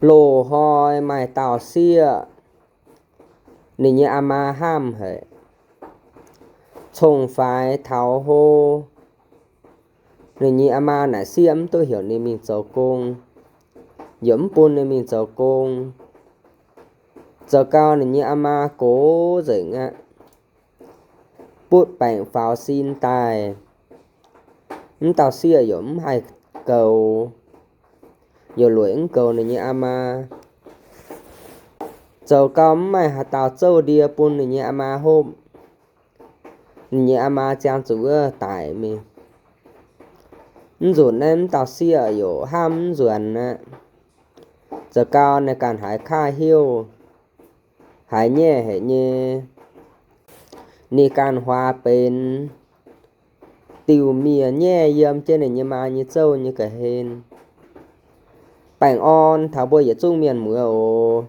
Loz-hnoi maaih dauh sieqv, ninh nyei aa maa hnamv haic, cong-faix taux hlo, ninh nyei aa maa naaic sieqv mv duqv heuc ninh mingh zoux gong, yaac mv bun ninh mingh zoux gong. Zoux gau ninh nyei aa maa gox nzengc aqv, butv baengc faaux sin daaih. Mv dauh sieqv yaac mv haih goux, yaac lueic mv goux ninh nyei aa maa. Zoux gau mv maaih haaix dauh zouv ndie bun ninh nyei aa maa hopv, ninh nyei aa maa ziangh zuqc wuov daic mingh. Mv nzunc naaiv mv dauh sieqv yaac hnamv mv nzuonx aqv. Zoux gau ninh ganh haiz kaav heuv, haiz nyaiv haic nyei, ninh ganh huaax benx diuh miev nyaiv yiem jienv ninh nyei maa nyei zouv nyei ga'hlen. Baengh orn taux mbuo yietc zungv mienh muoz oc.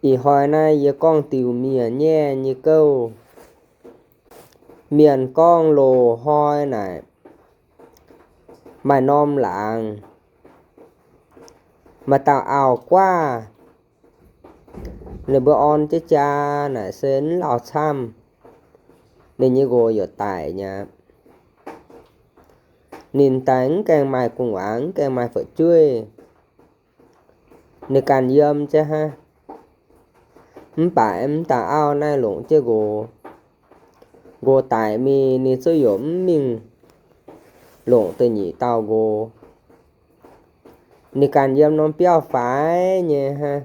Ih hnoi naaiv yie gorngv diuh miev nyaiv nyei gouv. Mienh gorngv loz-hnoi naaic maaih norm laangz, maaih dauh auv-guaav, ninh mbuo orn jienv jaa naaic se mv lauh camv, ninh nyei nqox yaac daic nyei. Ninh daaih mv gaengh maaih gu'nguaaz, mv gaengh maaih fu'jueiv, ninh ganh yiem jienv hnangv. Mv baac mv dauh auv naaiv longc jienv nqox. Nqox daic mingh, ninh zungv yaac mv mingh longc da'nyeic dauh nqox. Ninh ganh yiem norm biauv faix nyei hnangv.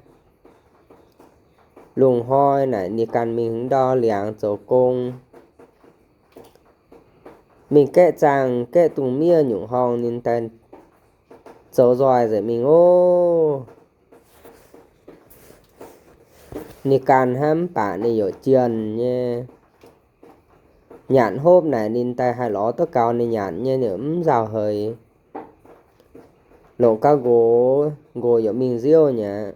Lungh hnoi naaic ninh ganh mingh ndau liangx zoux gong. Mingh gaeqv zaangh gaeqv dungz miev nyungc horngh ninh daaih zoux nzoih nzengc mingh oc. Ninh ganh hnangv mv baac ninh yaac jienh nyei. Nyanc hopv naaic ninh daaih haih lorz duqv gaux ninh nyanc nyei, ninh mv nzauh heix. Longc gau nqox, nqox yaac mingh nziouv nyei.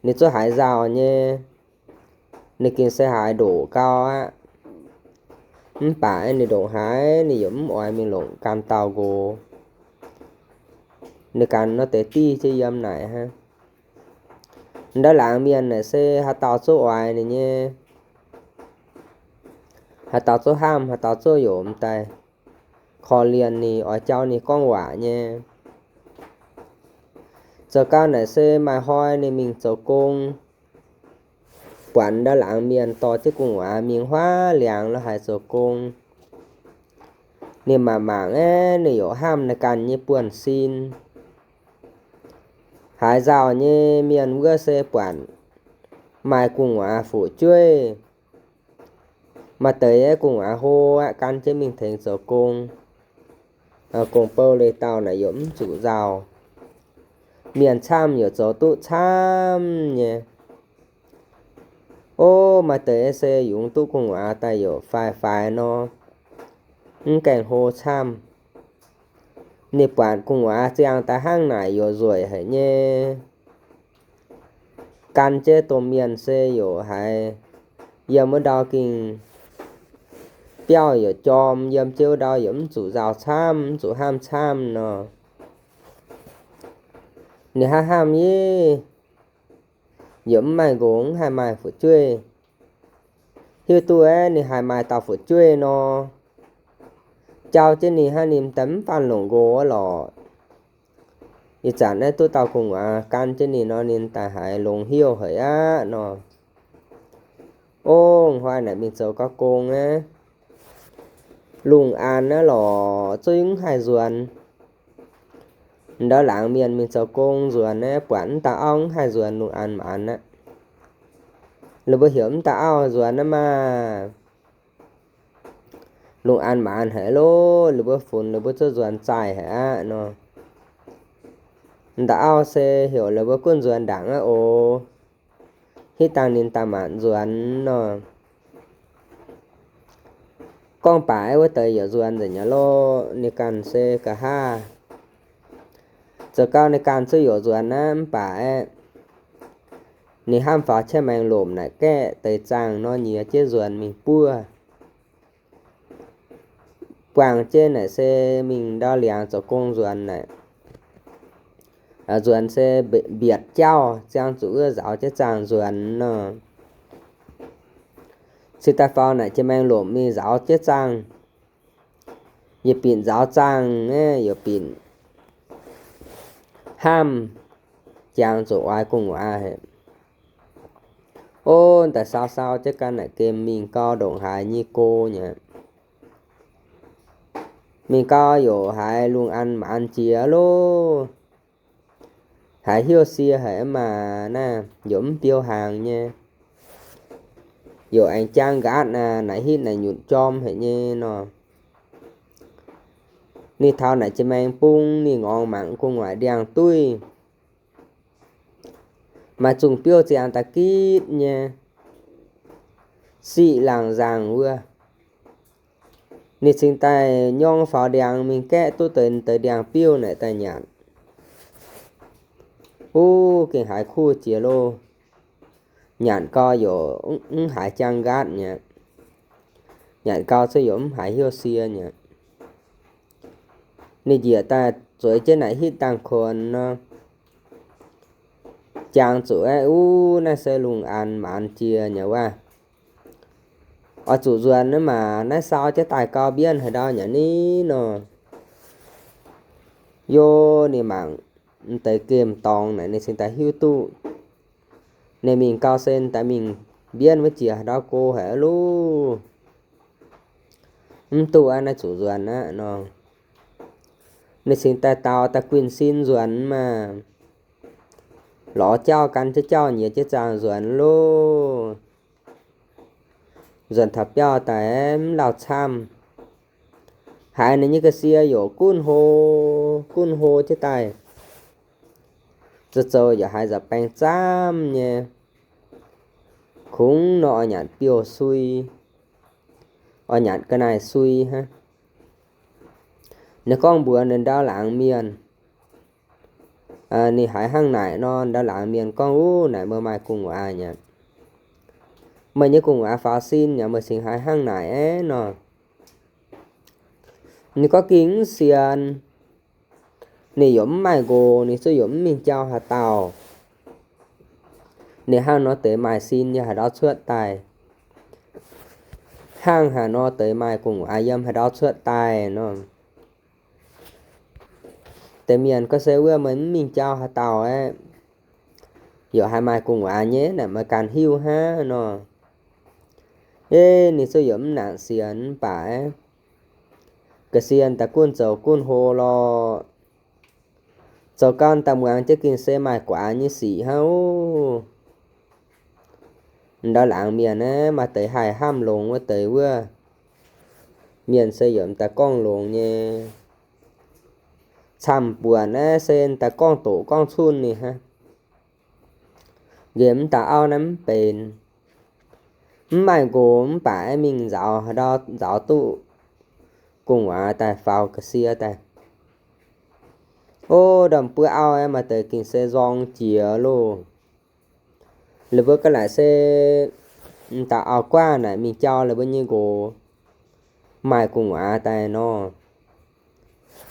Ninh zungv haiz nzauh nyei. Ninh gengh se haiz ndoqc gau aqv. Mv baac ninh ndongc haaix ninh yaac mv oix mingh longc ganh dauh nqox. Ninh ganh nor deix div jienv yiem naaic hnangv. Ndau laangz mienh naaic se haaix dauh zungv oix ninh nyei. Haaix dauh zungv hnamv, haaix dauh zungv yaac m'daaih korv-lienh ninh, oix jauv ninh gorngv waac nyei. Zoux gau naaic se maaih hnoi ninh mingh zoux gong, buatc ndau laangz mienh dorh jienv gu'nguaaz mingh huaav liangx lo haaix zoux gong. Ninh mangc mangc aeqv, ninh yaac hnamv ninh ganh nyei buonv-sin. Haaix nzauh nyei mienh wuov se buatc maaih gu'nguaaz fu'jueiv, maaih deix aeqv gu'nguaaz hlo aqv, gan jienv mingh tengx zoux gong. Gong-bou leiz-dauh naaic yaac mv zuqc nzauh. Mienh camv yaac zoux duqv camv nyei. Ov, maaih deix se yungz duqv gu'nguaaz daaih yaac faix-faix nor, mv gaengh hlo camv. Ninh buatc gu'nguaaz ziangh daaih hnangv naaic yaac nzueic haic nyei. Gan jienv domh mienh se yaac haiz yiem wuov ndau gengh biauv yaac jorm, yiem jienv wuov ndau yaac mv zuqc nzauh camv, mv zuqc hnamv camv nor. Ninh hnamv hnamv nyei, yaac mv maaih nqox, mv haih maaih fu'jueiv. Hiuv duqv aeqv, ninh haih maaih dauh fu'jueiv nor, jauv jienv ninh hnangv, ninh daaih mv faanh longc nqox lorqc. Ih zanc naaiv duqv dauh gu'nguaaz gan jienv ninh nor, ninh daaih haiz longx hnyouv haic aqv nor. Ov, hnoi naaic mingh zoux gau gong aqv. Lungh aanx naaiv lorqc, zuqc mv haih nzuonx. Ndau laangz mienh mingh zoux gong nzuonx naaiv, buatc mv dauh auv mv haih nzuonx lungh aanx maanx aqv. Ninh mbuo heuc mv dauh auv nzuonx naaiv maah! Lungh aanx maanx haic loh, ninh mbuo funx ninh mbuo zuqc nzuonx zaaih haic aqv nor. Dauh auv se heuc ninh mbuo gunv nzuonx ndaangc aqv oc. Hitv dangh ninh daaih maanc nzuonx nor. Gorngv baac wuov deix yaac nzuonx nzengc nyei loh, ninh ganh se nqa'haav. Zoux gau ninh ganh zuqc yaac nzuonx aqv, mv baac aeqv, ninh hnamv faaux qiex maengx lomc naaic gaeqv deix zaangh nor nyiex jienv nzuonx mingh buov. Buangh jienv naaic se mingh ndau liangx zoux gong nzuonx naaic. nzuonx se mbietc jauv, ziangh zuqc wuov nzaaux jienv zaangh nzuonx nor. Cingx daaih faaux naaic jiex maengx lomc mingh nzaaux jienv zaangh, yietc binc nzaaux zaangh naaiv yietc binc hnamv, jangx zuqc oix gu'nguaaz haic. Ov, daaih sau sau jienv ganh naaic gemh mingh gau ndongc haaix nyei go nyei. Mingh gau yaac haiz lungh an maanz jiex loh. Haiz hnyouv sie haic maah! Naaiv yaac mv biou hnaangx nyei, yaac aengx jaang nqaatv naaic hitv naaic nyutc jorm haic nyei nor. Ninh taux naaic jiex maengx bung, ninh ngorc mangc gu'nguaaic ndiangx-duih, maaih zungh biouv ziangx daaih gitv nyei, siqv laangh nzaangc wuov. Ninh cingx daaih nyorng faaux ndiangx mingh gaeqv duqv deix, deix ndiangx-biouv naaic daaih nyanc. Uv, gengh haiz kuv jiex loh. Nyanc gau yaac mv haiz jaang nqaatv nyei. Nyanc gau cuotv yaac mv haiz hnyouv sie nyei. Ninh njiec daaih zueiz jienv naaic hitv dangh kuonx nor, jangx zuqc aeqv, uv, naaiv se lungh an maanz jiex nyei wuov. Oix zuqc nzuonx naaiv maah! Naaiv sau jienv daaih gau mbienv haaix ndau nyei ni nor. Yov, ninh mangc deix gemh dorngx naaic ninh cingx daaih hiuv duqv. Ninh mingh gau se daaih mingh mbienv wuov jiex haaix ndau go haic loh. Mv duqv aqv, naaiv zuqc nzuonx aqv nor. Ninh cingx daaih daux daaih guinh sin nzuonx maah! Lorz jauv gan jienv jauv nyiex jienv zaangh nzuonx loh. Nzuonx taux biauv daaih mv lauh camv. Haiz ninh nyei ga'sie yaac gunv hlo, gunv hlo jienv daaih. Zoux zoux yaac haiz nza'baeng zaamv nyei. Kungx nor oix nyanc biouv-sui, oix nyanc ga'naaiv-sui hnangv. Ninh gorngv mbuox ninh ndau laangz mienh, ninh haiz hnangv naaic nor, ndau laangz mienh gorngv, Uv, naaic meih maaih gu'nguaaz nyei. Meih nyei gu'nguaaz faaux sin nyei, meih cingx haiz hnangv naaic aeqv nor. Ninh gorngv gengh mv sienx. Ninh yaac mv maaih nqox, ninh zuqc yaac mv mingh jauv haaix dauh. Ninh hnangv nor deix maaih sin yiem haaix ndau cuotv daaih? Hnangv haaix nor deix maaih gu'nguaaz yiem haaix ndau cuotv daaih nor? Deix mienh gorngv se wuov meih mv mingh jauv haaix dauh aeqv, yaac haih maaih gu'nguaaz nyei naaic, meih ganh hiuv hnangv nor. Ov, ninh zuqc yaac mv nangc sienx mv baac aeqv, ga'sie daaih gunv zoux gunv hlo lorqc. Zoux gau daaih muangx jienv gengh se maaih guaax nyei sic hnangv ov. Ndau laangz mienh aeqv, maaih deix haih hnamv longx wuov deix wuov, mienh se yaac daaih gorngv longx nyei. Camv-buonc aeqv, se daaih gorngv doqc gorngv cunh ninh hnangv. Nqemh mv dauh auv naaiv mv benx. Mv maaih nqox mv baac aeqv, mingh nzaaux haaix ndau nzaaux duqv gu'nguaaz daaih faaux ga'sie daaih. Ov, ndorm buo auv aeqv, maaih deix gengh se nzorng jiex loh. Lih mbuo ga'naaiv se m'dauh auv-guaav naaic mingh jauv lih mbuo nyei nqox maaih gu'nguaaz daaih nor.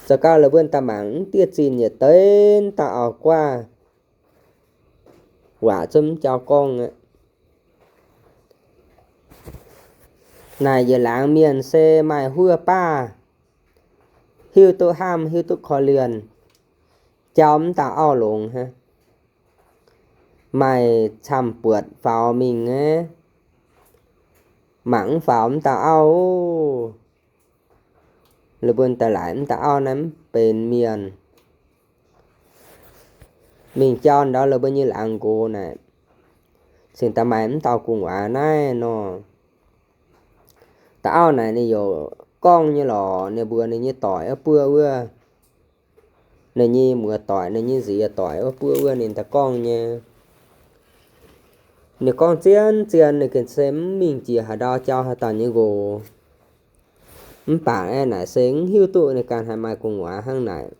Zoux gau lih mbuo daaih mangc mv dieh zinh yietc deix m'dauh auv-guaav waac zungv mv jauv gorngv aqv. Naaic yietc laangz mienh se maaih huov baav, hiuv duqv hnamv, hiuv duqv korv-lienh, jauv m'dauh auv longx hnangv. Maaih camv-buonc faaux mingh aqv, mangc mv faaux m'dauh auv. Lih mbuo daaih laaic m'dauh auv naaiv mv benx mienh. Mingh jauv ndau lih mbuo nyei laangz nqox naaic, cingx daaih maaih m'dauh gu'nguaaz naaiv nor. Dauh auv naaic ninh yaac gorngv nyei lorqc, ninh mbuox ninh nyei doic wuov buov wuov, ninh nyei muoz-doic, ninh nyei nziez-doic wuov buov wuov ninh daaih gorngv nyei. Ninh gorngv zien zien ninh gengh se mv mingh jiex haaix ndau jauv haaix dauh nyei nqox. Mv baac aeqv, naaic se mv hiuv duqv ninh ganh haih maaih gu'nguaaz hnangv naaic.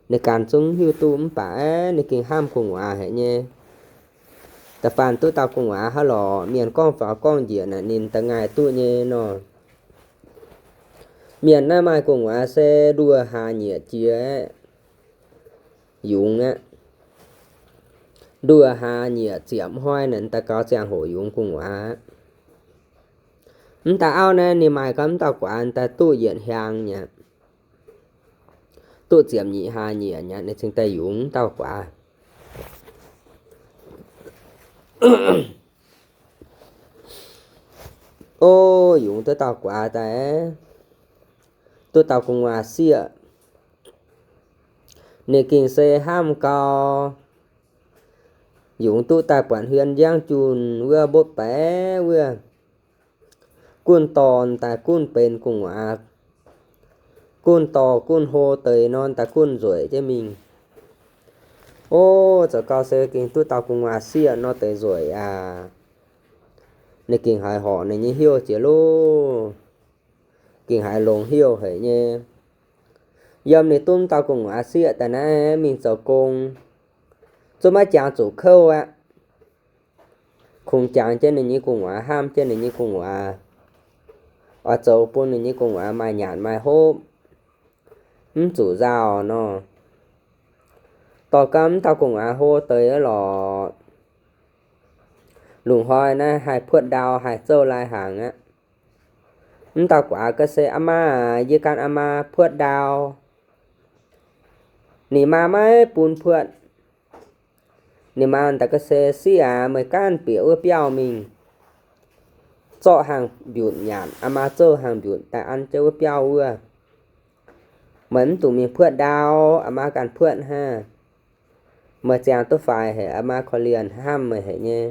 Ninh ganh zungv mv hiuv duqv mv baac aeqv, ninh gengh hnamv gu'nguaaz haic nyei. Da'faanh duqv dauh gu'nguaaz hnangv lorqc, mienh gorngv faaux gorngv njiec naaic ninh da'ngaaic duqv nyei nor. Mienh naaiv maaih gu'nguaaz se nduoh hlaax nyieqc jiex aeqv, yungz aqv. Nduoh hlaax nyieqc ziepc hnoi naaic daaih gaux ziangh hoc yungz gu'nguaaz aqv. Mv daaih auv naaiv ninh maaih gau mv dauh guaax daaih duqv yietc hnyangx nyei, duqv ziepc nyeic hlaax nyieqc nyei, ninh cingx daaih yungz mv dauh guaax. O, yungz duqv dauh guaax daaih, duqv dauh gu'nguaaz sieqv. Ninh gengh se hnamv gau, yungz duqv daaih buatc hmien njang junh wuov mbopv baeqc wuov, gunv dorh daaih gunv benx gu'nguaaz, gunv dorh gunv hlo deix nor daaih gunv nzueic jienv mingh. O, zoux gau se gengh duqv dauh gu'nguaaz sieqv nor deix nzueic aac. Ninh gengh haiz horc ninh nyei hnyouv jiex loh, gengh haiz longx hnyouv haic nyei. Yiem ninh duqv dauh gu'nguaaz sieqv daaih naaiv mingh zoux gong, zungv maiv jangx zuqc kouv aqv. Kungx jangx jienv ninh nyei gu'nguaaz, hnamv jienv ninh nyei gu'nguaaz, oix zoux bun ninh nyei gu'nguaaz maaih nyanc maaih hopv, mv zuqc nzauh nor. Dorh gau mv dauh gu'nguaaz hlo deix aqv lorqc, lungh hnoi naaiv haih puotv ndau haih zouv lai hnaangx aqv. Mv dauh gu'nguaaz ga'se, Aa maa aac, yie ganh aa maa puotv ndau. Ninh maa maiv bun puotv. Ninh maa daaih ga'se, Sieqv aac, meih gaanv bieqc wuov biauv mingh, zorqv hnaangx-mbiutc nyanc, aa maa zouv hnaangx-mbiutc daaih an jienv wuov biauv wuov. Meih mv dungx mingh puotv ndau, aa maa ganh puotv hnangv. Meih ziangh duqv faix haic, aa maa korv-lienh hnamv meih haic nyei.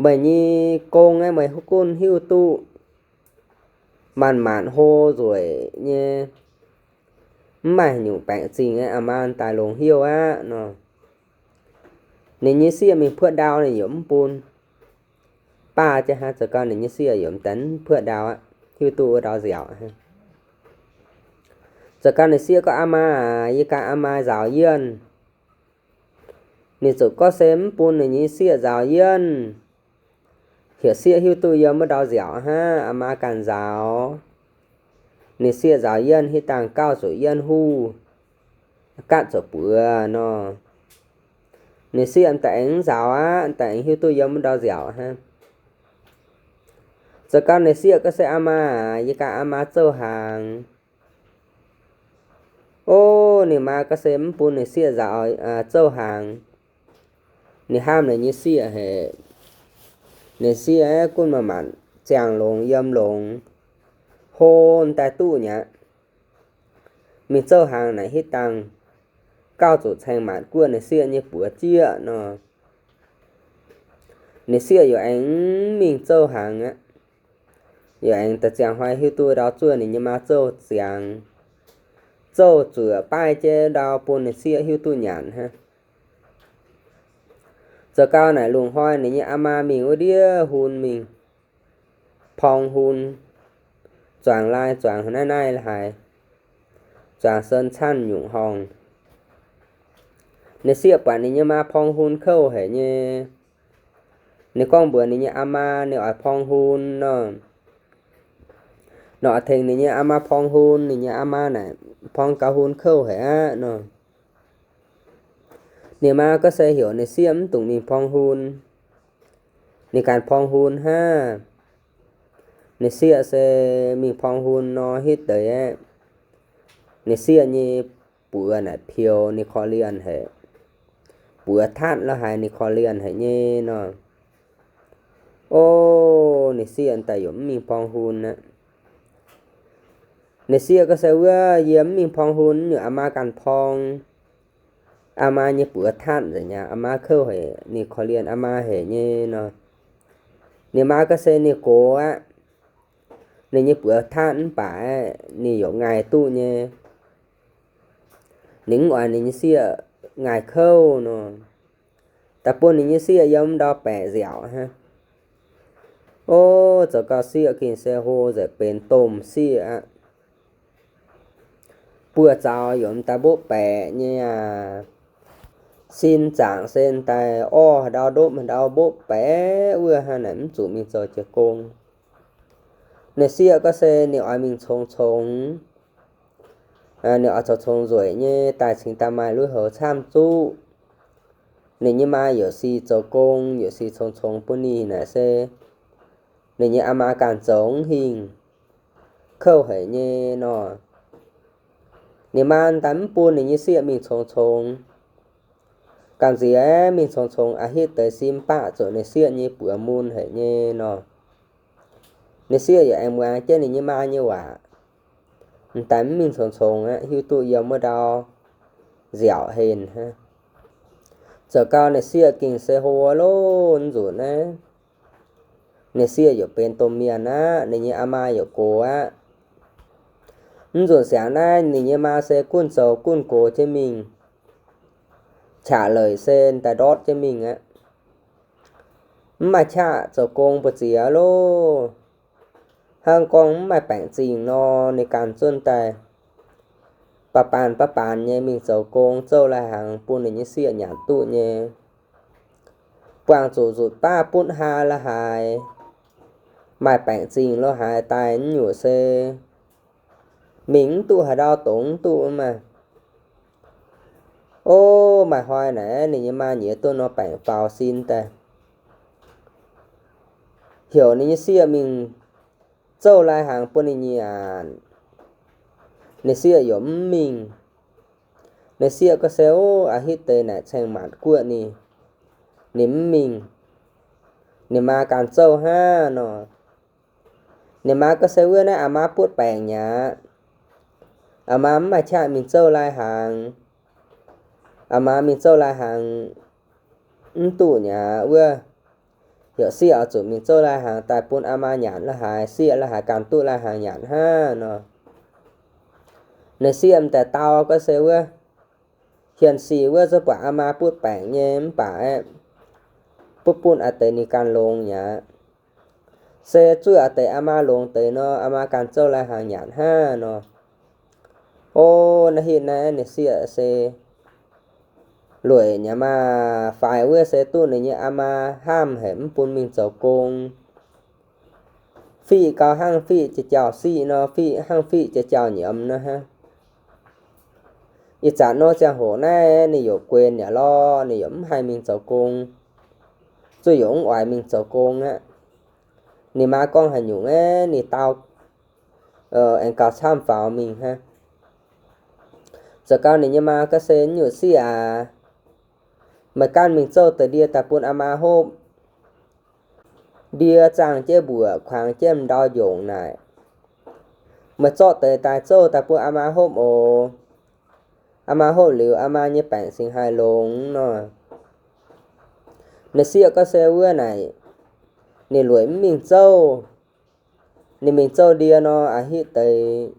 Meih nyei gong aeqv, meih gunv hiuv duqv maanc-maanc hlo nzueic nyei, mv maaih nyungc baengc zingh aeqv, aa maa daaih longx hnyouv aqv nor. Ninh nyei sieqv mingh puotv ndau ninh yaac mv bun. Baav jienv hnangv, zoux gau ninh nyei sieqv yaac mv daaih puotv ndau aqv, hiuv duqv wuov ndau nziaauc hnangv. Zoux gau ninh sieqv gorngv, Aa maa aac, yie ganh aa maa nzaaux yienh. Ninh ziouc gorngv se mv bun ninh nyei sieqv nzaaux yienh. Heuc sieqv hiuv duqv yiem wuov ndau nziaauc hnangv, aa maa ganh nzaaux. Ninh sieqv nzaaux yienh hitv dangh gauh zuqc yienh huv, gatv zuqc buoz nor. Ninh sieqv m'daaih aengx mv nzaaux aqv, m'daaih aengx hiuv duqv yiem wuov ndau nziaauc hnangv. Zoux gau ninh sieqv gorngv se, Aa maa aac, yie ganh aa maa zouv hnaangx. O, ninh maa gorngv se mv bun ninh sieqv nzaaux, zouv hnaangx. Ninh hnamv ninh nyei sieqv haic. Ninh sieqv gunv maanc-maanc ziangh longx yiem longx, hlo daaih duqv nyei aqv. Mingh zouv hnaangx naaic hitv dangh gauh zuqc caeng maanc guoqv ninh sieqv nyei buoz jieqv nor. Ninh sieqv yaac aengx mingh zouv hnaangx aqv. Yaac aengx daaih ziangh hnoi hiuv duqv ndau zuov ninh nyei maa zouv ziangx, zouv zuoqc baaih jienv ndau bun ninh sieqv hiuv duqv nyanc hnangv. Zoux gau naaic lungh hnoi ninh nyei aa maa mingh wuov ndiev hun mingh porng hun, zuangx lai zuangx naaiv naaiv haaix, zuangx sen canv nyungc horngh. Ninh sieqv buatc ninh nyei maa porng hun kouv haic nyei. Ninh gorngv mbuox ninh nyei aa maa ninh oix porng hun nor. Ninh oix tengx ninh nyei aa maa porng hun. Ninh nyei aa maa naaic, Porng gaux hun kouv haic aqv nor. Ninh maa gorngv se heuc ninh sieqv mv dungx mingh porng hun. Ninh ganh porng hun hnangv. Ninh sieqv se mingh porng hun nor hitv deix aeqv, ninh sieqv nyei buoz naaic peux ninh korv-lienh haic. Buoz tatv la'haaix ninh korv-lienh haic nyei nor. O, ninh sieqv daaih yaac mv mingh porng hun aqv. Ninh sieqv gorngv se wuov, Yie mv mingh porng hun, nyungc aa maa ganh porng. Aa maa nyei buoz tatv nzengc aqv. Aa maa kouv haic, ninh korv-lienh aa maa haic nyei nor. Ninh maa gorngv se ninh gox aqv. Ninh nyei buoz tatv mv baac ninh yaac ngaih duqv nyei. Ninh mv oix ninh nyei sieqv ngaih kouv nor, daaih bun ninh nyei sieqv yiem ndau baeqc nziaauc hnangv. O, zoux gau sieqv gengh se hlo nzengc, benx domh sieqv aqv. Buoz-zaux yaac m'daaih mbopv baeqc nyei aac. Sin zaangc se m'daaih orv haaix ndau ndopv haaix ndau mbopv baeqc wuov hnangv naaic, mv zuqc mingh zoux jiez gong. Ninh sieqv gorngv se ninh oix mingh congx congx. ninh oix zoux congx nzueic nyei daaih cingx daaih maaih lui-houx camv zuqv. Ninh nyei maa yaac sic zoux gong, yaac sic congx congx bun ninh naaic se ninh nyei aa maa ganh zoux mv hingh, kouv haic nyei nor. Ninh maa daaih mv bun ninh nyei sieqv mingh congx congx. Gamh nziex mingh congx congx a'hitv deix sin baqv zuqc ninh sieqv nyei buoz mun haic nyei nor. Ninh sieqv yaac aengx muangx jienv ninh nyei maa nyei waac, m'daaih mv mingh congx congx aqv, hiuv duqv yiem wuov ndau nziaauc henv hnangv. Zoux gau ninh sieqv gengh se hlo lov nzunc naaiv, ninh sieqv yaac benx domh mienh aqv, ninh nyei aa maa yaac gox aqv. Mv nzunc siangx naaiv ninh nyei maa se gunv zoux gunv gox jienv mingh, qaqv leic se daaih ndortv jienv mingh aqv. Mv maaih qaqv zoux gong mbu'ziex loh. Hnangv gorngv mv maaih baengc zingh nor, ninh ganh zunh daaih baav baanh baav baanh nyei mingh zoux gong zouv lai-hnaangx bun ninh nyei sieqv nyanc duqv nyei. Buangh zuqc nzutc baav butv haa la'haaix, maaih baengc zingh lo haaix daaih nyungc se mingh mv duqv haaix ndau dongz mv duqv maah. O, maaih hnoi naaic ninh nyei maa nyiex duqv norm baengc faaux sin daaih, heuc ninh nyei sieqv mingh zouv lai-hnaangx bun ninh nyanc. Ninh sieqv yaac mv mingh. Ninh sieqv gorngv se, o, a'hitv deix naaic ceng-maatc guoqv ninh, ninh mv mingh. Ninh maa ganh zouv hnangv nor. Ninh maa gorngv se wuov naaiv aa maa butv baengc nyei aqv. Aa maa mv maaih qaqv mingh zouv lai-hnaangx. Aa maa mingh zouv lai-hnaangx mv duqv nyei aqv wuov. Heuc sieqv oix zuqc mingh zouv lai-hnaangx daaih bun aa maa nyanc la'haaix, sieqv la'haaix ganh duqv lai-hnaangx nyanc hnangv nor. Ninh sieqv m'daaih dau gorngv se wuov, hien sic wuov zuqc buatc aa maa butv baengc nyei mv baac aeqv, butv bun aa deix ninh ganh longx nyei aqv. Se zuqc aa deix aa maa longx deix nor, aa maa ganh zouv lai-hnaangx nyanc hnangv nor. O, naaiv hitv naaiv ninh sieqv se lueic nyei maah, faix wuov se duqv ninh nyei aa maa hnamv haic mv bun mingh zoux gong. Fiqv gau hnangv fiqv jiex jauv siqv nor, fiqv hnangv fiqv jiex jauv nyiemz nor hnangv. Ih zanc nor ziangh hoc naaiv ninh yaac guenx yaac lorz, ninh yaac mv haih mingh zoux gong, zuqc yaac mv oix mingh zoux gong aqv. Ninh maa gorngv haaix nyungc aeqv, ninh dau aengx gauh camv faaux mingh hnangv. Zoux gau ninh nyei maa gorngv se, nyungc sieqv aac, meih ganh mingh zouv deix ndie daaih bun aa maa hopv. Ndie zaangh jienv mbuoqc, kuangx jienv m'ndau njongc naaic, meih zorqv deix daaih zouv daaih bun aa maa hopv oc. Aa maa hopv liuz, aa maa nyei baengc cingx haih longx nor. Ninh sieqv gorngv se wuov naaic, ninh lueic mv mingh zouv. Ninh mingh zouv ndie nor, a'hitv deix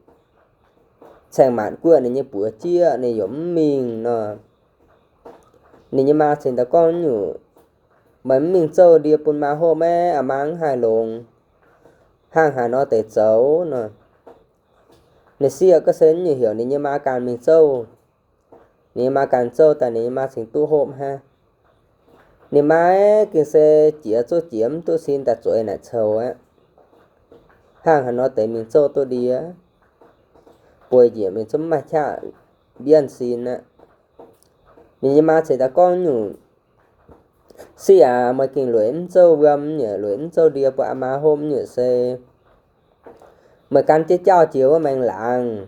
caeng maanc guoqv ninh nyei buoz jieqv, ninh yaac mv mingh nor. Ninh nyei maa cingx daaih gorngv nyungc, meih mv mingh zouv ndie bun maa hopv maah, aa maa mv haih longx. Hnangv haaix nor deix zoux nor. Ninh sieqv gorngv se nyungc heuc ninh nyei maa ganh mingh zouv. Ninh nyei maa ganh zouv daaih ninh nyei maa cingx duqv hopv hnangv. Ninh maa gengh se jiex zuqv jiex mv duqv sin daaih zueiz naaic coux aqv. Hnangv haaix nor deix mingh zouv duqv ndie, bueix njiec mingh zungv mv maaih qaqv mbienv sin aqv. Ninh nyei maa cingx daaih gorngv nyungc, sieqv aac, meih gengh lueic mv zouv wuom nyei, lueic mv zouv ndie bun aa maa hopv nyei se meih gan jienv jauv jiex wuov maengx laangz.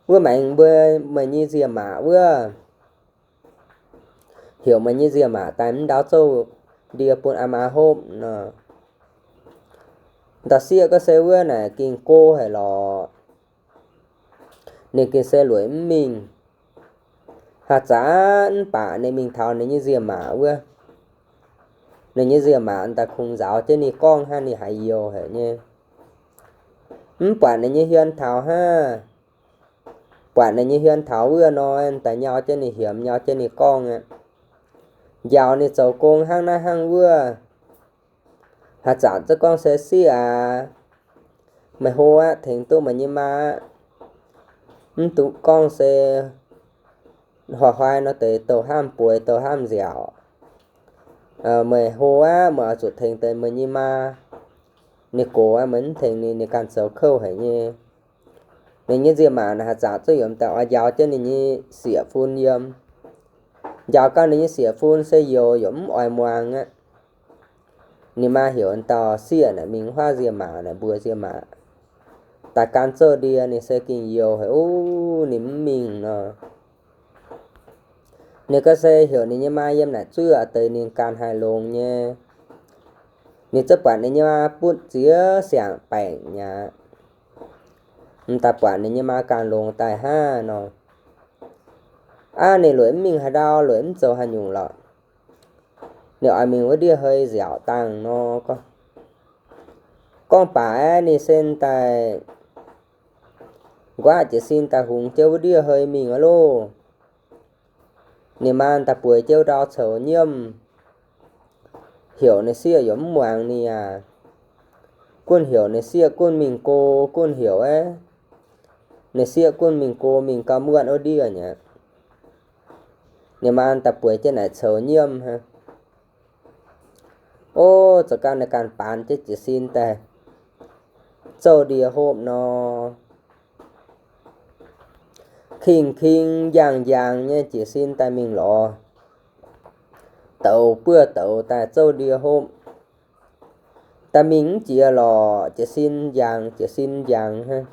Wuov maengx mbuo meih nyei nziemc maac wuov, heuc meih nyei nziemc maac daaih mv ndau zouv ndie bun aa maa hopv nor. Dauh sieqv gorngv se wuov naaic gengh go haic lorqc. Ninh gengh se lueic mv mingh. Haaix zanc mv baac ninh mingh taux ninh nyei nziemc maac wuov, ninh nyei nziemc maac daaih kungx nzaaux jienv ninh gorngv hnangv, ninh haiz youh haic nyei. Mv buatc ninh nyei hmien taux hnangv. Buatc ninh nyei hmien taux wuov nor, daaih nyau jienv ninh hiemx, nyau jienv ninh gorngv aqv. Njaaux ninh zoux gong hnangv naaiv hnangv wuov. Haaix zanc zungv gorngv se, sieqv aac, meih hlo aqv, tengx duqv meih nyei maa aqv. Mv duqv gorngv se hoic hnoi nor deix douh hnamv bueix, douh hnamv nziaauc. Meih hlo aqv, meih oix zuqc tengx deix meih nyei maa. Ninh gox aqv, meih mv tengx ninh, ninh ganh zoux kouv haic nyei. Ninh nyei nzie-maac naaic haaix zanc zuqc yaac daaih oix njaaux jienv ninh nyei sieqv-fun yiem. Njaaux gau ninh nyei sieqv-fun se youz yaac mv oix muangx aqv. Ninh maa heuc dauh sieqv naaic mingh huaav nzie-maac naaic mbuox nzie-maac daaih gan zouv ndie. Ninh se gengh youz haic, uv, ninh mv mingh nor. Ninh ga'se heuc ninh nyei maa yiem naaic zuov deix ninh ganh haih longx nyei. Ninh zungv buatc ninh nyei maa butv ziex siangx baengc mi'aqv. M'daaih buatc ninh nyei maa ganh longx daaih hnangv nor. Aav, ninh lueic mv mingh haaix ndau, lueic mv zoux haaix nyungc lorqc. Ninh oix mingh wuov ndiev hei nziaauc dangh nor. Gorngv baac aeqv, ninh se daaih nquaqv jiez sin daaih hungx jienv wuov ndiev hei mingh aqv loh. Ninh maa daaih bueix jienv ndau coux nyiemv, heuc ninh sieqv yaac mv muangx ninh aqv. Gunv heuc ninh sieqv gunv mingh go, gunv heuc aeqv, ninh sieqv gunv mingh go, mingh gau muotv wuov ndiev mi'aqv. Ninh maa daaih bueix jienv naaic coux nyiemv hnangv. Ov, zoux gau ninh ganh baanz jienv jiez sin daaih zouv ndie hopv nor. King-king njang-njang nyei jiez sin daaih mingh lorz, douz buov douz daaih zouv ndie hopv. Daaih mingh mv jiex lorqc, jiez sin njang, jiez sin njang hnangv.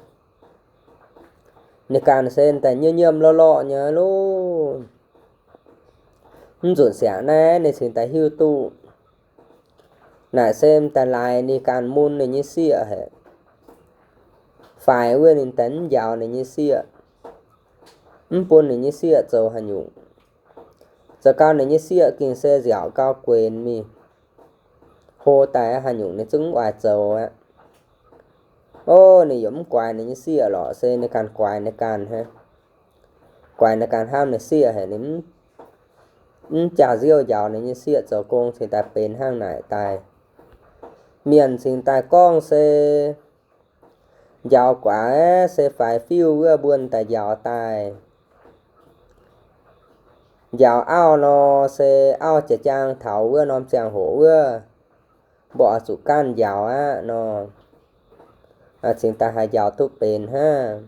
Ninh ganh se daaih nyiemv nyiemv lorqc lorqc nyei loh. Mv nzunc siangx naaiv ninh cingx daaih hiuv duqv naaic se m'daaih laaix ninh ganh mun ninh nyei sieqv haic. Faix wuov ninh daaih mv njaaux ninh nyei sieqv, mv bun ninh nyei sieqv zoux haaix nyungc. Zoux gau ninh nyei sieqv gengh se nziaauc gau guenx mingh, hlo daaih haaix nyungc ninh zungv mv oix zoux aqv. Ov, ninh yaac mv guaix ninh nyei sieqv lorqc, se ninh ganh guaix ninh ganh hnangv. Guaix ninh ganh hnamv ninh sieqv haic, ninh mv jaax-nziouv njaaux ninh nyei sieqv zoux gong cingx daaih benx hnangv naaic daaih. Mienh cingx daaih gorngv se njaaux guaax se faix fiuv wuov mbuo daaih njaaux daaih. Njaaux auv nor se auv jiex jaang taux wuov norm ziangh hoc wuov, mbuo oix zuqc gaanv njaaux aqv nor, cingx daaih haih njaaux duqv benx hnangv.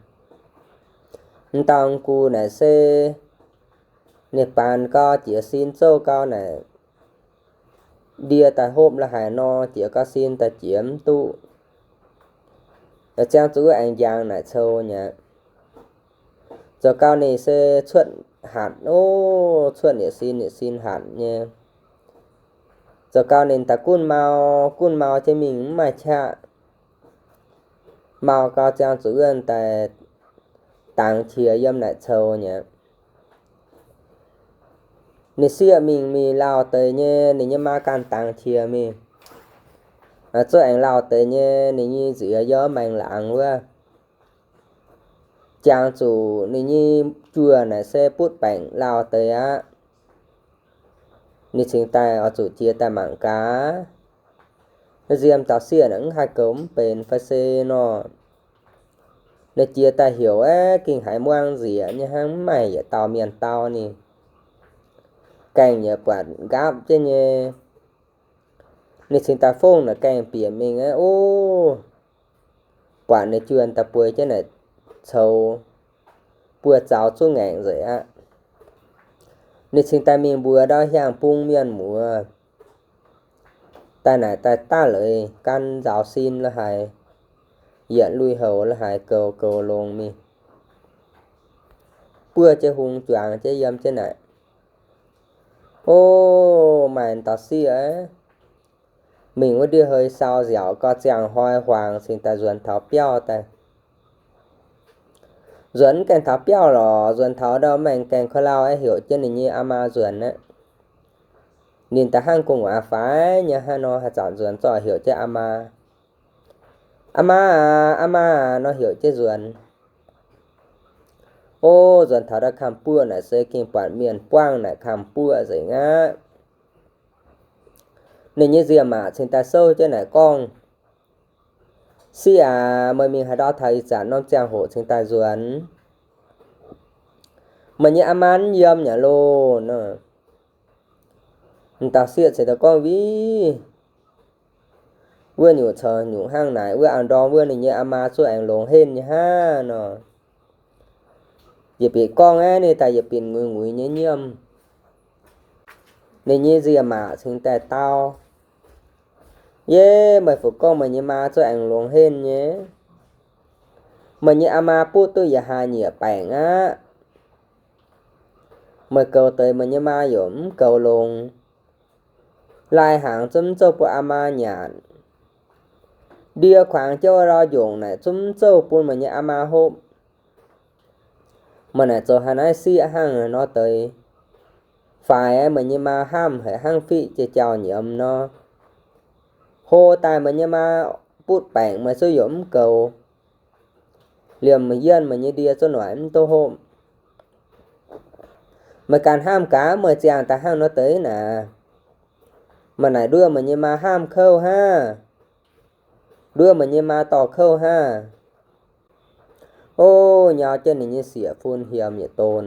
M'dauh gux naaic se ninh baanz gau jiez sin zouv gau naaic, ndie daaih hopv la'haic nor, jiez gau sin daaih jiez mv duqv. Ziangh zuqc wuov aengx njang naaic cou nyei. Zoux gau ninh se cuotv hatc, ov, cuotv yietc sin yietc sin hatc nyei. Zoux gau ninh daaih gunv mau, gunv mau jienv mingh mv maaih qaqv. Mau gau ziangh zuqc wuov daaih dangx qiex yiem naaic cou nyei. Ninh sieqv mingh mingh lauh deix nyei, ninh nyei maa ganh dangx qiex mingh. Zuov aengx lauh deix nyei, ninh nyei nziez yiem maengx laangz wuov. Jangx zuqc ninh nyei juoh naaic se butv baengc lauh deix aqv. Ninh cingx daaih oix zuqc jiex daaih mangc gaax. Nziem dauh sieqv naaic mv haih goux mv benx fai se nor, ninh jiex daaih heuc aeqv, gengh haiz muangx nzieqc nyei hnangv, mv maaih yietc dauh mienh dau ninh. Gaengh yaac buatc nqaapv jienv nyei. Ninh cingx daaih fongv naaic gaengh bieqc mingh aeqv, ov, buatc ninh juoh daaih bueix jienv naaic coux buo zaux zuqv ngaengc nzengc aqv. Ninh cingx daaih mingh mbuox ndau hiaangx bung mienh muoz daaih naaic daaih daav leiz gan nzaaux sin la'haic, yietc lui-houx la'haic goux goux longx mingh. Buov jienv hung juangx jienv yiem jienv naaic, ov, maaih dauh sieqv mingh wuov ndiev hei sau nziaauc gau ziangh hnoi huaangx cingx daaih nzuonx taux biauv daaih. Nzuonx mv gaengh taux biauv lorqc, nzuonx taux ndau maengx gaengh ko lau aeqv, heuc jienv ninh nyei aa maa nzuonx aqv. Ninh daaih hnangv gu'nguaaz faix nyei hnangv nor, haaix zanc nzuonx zorqv heuc jienv aa maa, aa maa aac, aa maa aac nor heuc jienv nzuonx. Ov, nzuonx taux ndau kamv-buoqv naaic se gengh buatc mienh buangh naaic kamv-buoqv nzengc aqv. Ninh nyei nzie-maac cingx daaih souv jienv naaic gorngv, Sieqv aac, meih mingh haaix ndau taux ih zanc norm ziangh hoc cingx daaih nzuonx? Meih nyei aa maa mv yiem nyei loh nor. M'dauh sieqv cingx daaih gorngv, Wih, wuov nyungc corc nyungc hnangv naaic, wuov auv-ndorm wuov ninh nyei aa maa zuqc aengx longx henv nyei hnangv nor. yietc bieqc gorngv aeqv, ninh daaih yietc bieqc nguiz-nguiz nyei nyiemv. Ninh nyei nziec maac cingx daaih dau, Yie, meih fu gorngv meih nyei maa zuqc aengx longx henh nyei. Meih nyei aa maa butv duqv yietc hlaax nyieqc baengc aqv. Meih goux deix meih nyei maa yaac mv goux longx. Lai hnaangx zungv mv zouv bun aa maa nyanc. Ndie kuangx jienv wuov ndau njongc naaic zungv mv zouv bun meih nyei aa maa hopv. Meih naaic zoux haaix naaiv sieqv hnangv nor deix. Faix meih nyei maa hnamv haic hnangv fiqv jiex jauv nyiemz nor. Hlo daaih meih nyei maa butv baengc meih zuqc yaac mv goux. Liemh yienv meih nyei ndie zuqc noic mv duqv hopv. Meih ganh hnamv gaax meih ziangh daaih hnangv nor deix naaic. Meih naaic nduov meih nyei maa hnamv kouv hnangv. Nduov meih nyei maa dorh kouv hnangv. O, nyau jienv ninh nyei sieqv-fun hiemx yietc don.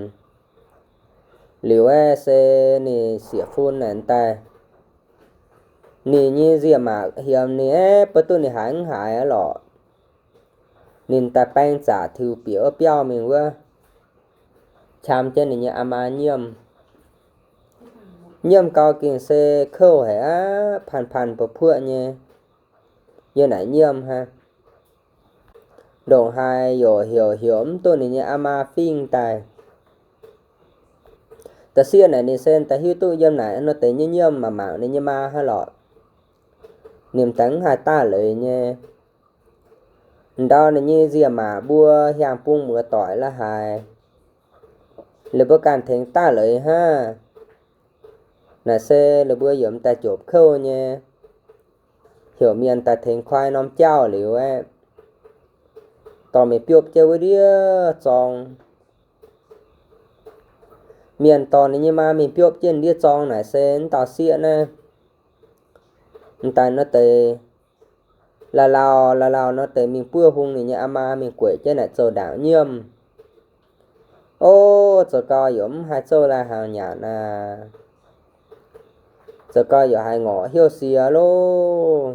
Liuz aeqv, se ninh sieqv-fun naaic daaih, ninh nyei nziec maac hiemx ninh aeqv, beiv duqv ninh haiz mv haiz aqv lorqc. Ninh daaih baeng zaqc tiux bieqc wuov biauv mingh wuov, qam jienv ninh nyei aa maa nyiemv. Nyiemv gau gengh se kouv haic aqv, panh panh buoz-puoqv nyei. Yie naaic nyiemv hnangv. Ndongc haaix yaac heuc heuc mv duqv ninh nyei aa maa fingx daaih. Da'sieqv naaic ninh se da'hiuv duqv yiem naaic nor deix nyei nyiemv mangc mangc ninh nyei maa hnangv lorqc. Ninh m'daaih mv haih daaih leiz nyei. Ndau ninh nyei nziec maac mbuo hiaang bung muoz doic la'haaix, ninh mbuo ganh tengx daaih leiz hnangv. Naaic se ninh mbuo yiem daaih jopc kouv nyei, heuc mienh daaih tengx koi norm jauv liuz aeqv, dorh mingh biopv jienv wuov ndiev zorng. Mienh dorh ninh nyei maa mingh biopv jienv ndiev zorng naaic se mv dauh sieqv naaiv, m'daaih nor deix lauh lauh lauh lauh nor deix mingh buov hung ninh nyei aa maa mingh gueic jienv naaic zoux ndaangc nyiemv. O, zoux gau yaac mv haih zouv lai hnaangx nyanc aqv. Zoux gau yaac haiz ngorc heuc sie loh.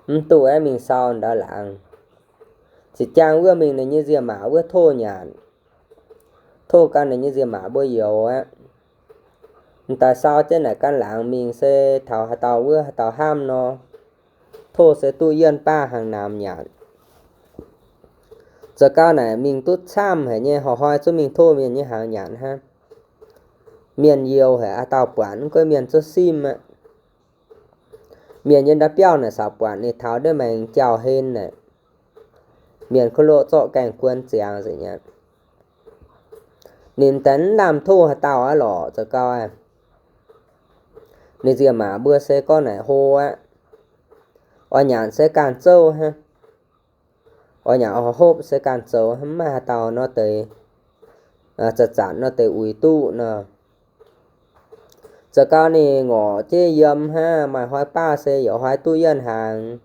Mv duqv aeqv, mingh sau ndau laangz. Zinh ndaangc wuov mingh ninh nyei nziec maac wuov tov nyanc. Tov gan ninh nyei nziec maac mbuo youz aqv. M'daaih sau jienv naaic gan laangz mingh se taux haaix dauh wuov haaix dauh hnamv nor, tov se duqv yienh baav hnaangx naamx nyanc. Zoux gau naaic mingh duqv camv haic nyei, horpc hnoi zungv mingh tov mienh nyei hnaangx nyanc hnangv. Mienh youz haic, haaix dauh buatc mv gunv mienh zungv simv aqv. Mienh yiem ndau biauv naaic caux buatc ninh taux ndiev maengx jauh-hlen naaic, mienh kuv loqv zorqv gaengh guon ziangx nzengc aqv. Ninh daaih mv lamh tov haaix dauh aqv lorqc, zoux gau aqv. Ninh nziec maac mbuo se gorngv naaic hlo aqv. Oix nyanc se ganh zouv hnangv. Oix nyanc oix hopv se ganh zoux, mv maaih haaix dauh nor deix, zanc-zanc nor deix uix duqv nor. Zoux gau ninh ngorc jienv yiem hnangv, maaih hnoi baav se yaac hnoi duqv yienh hnaangx,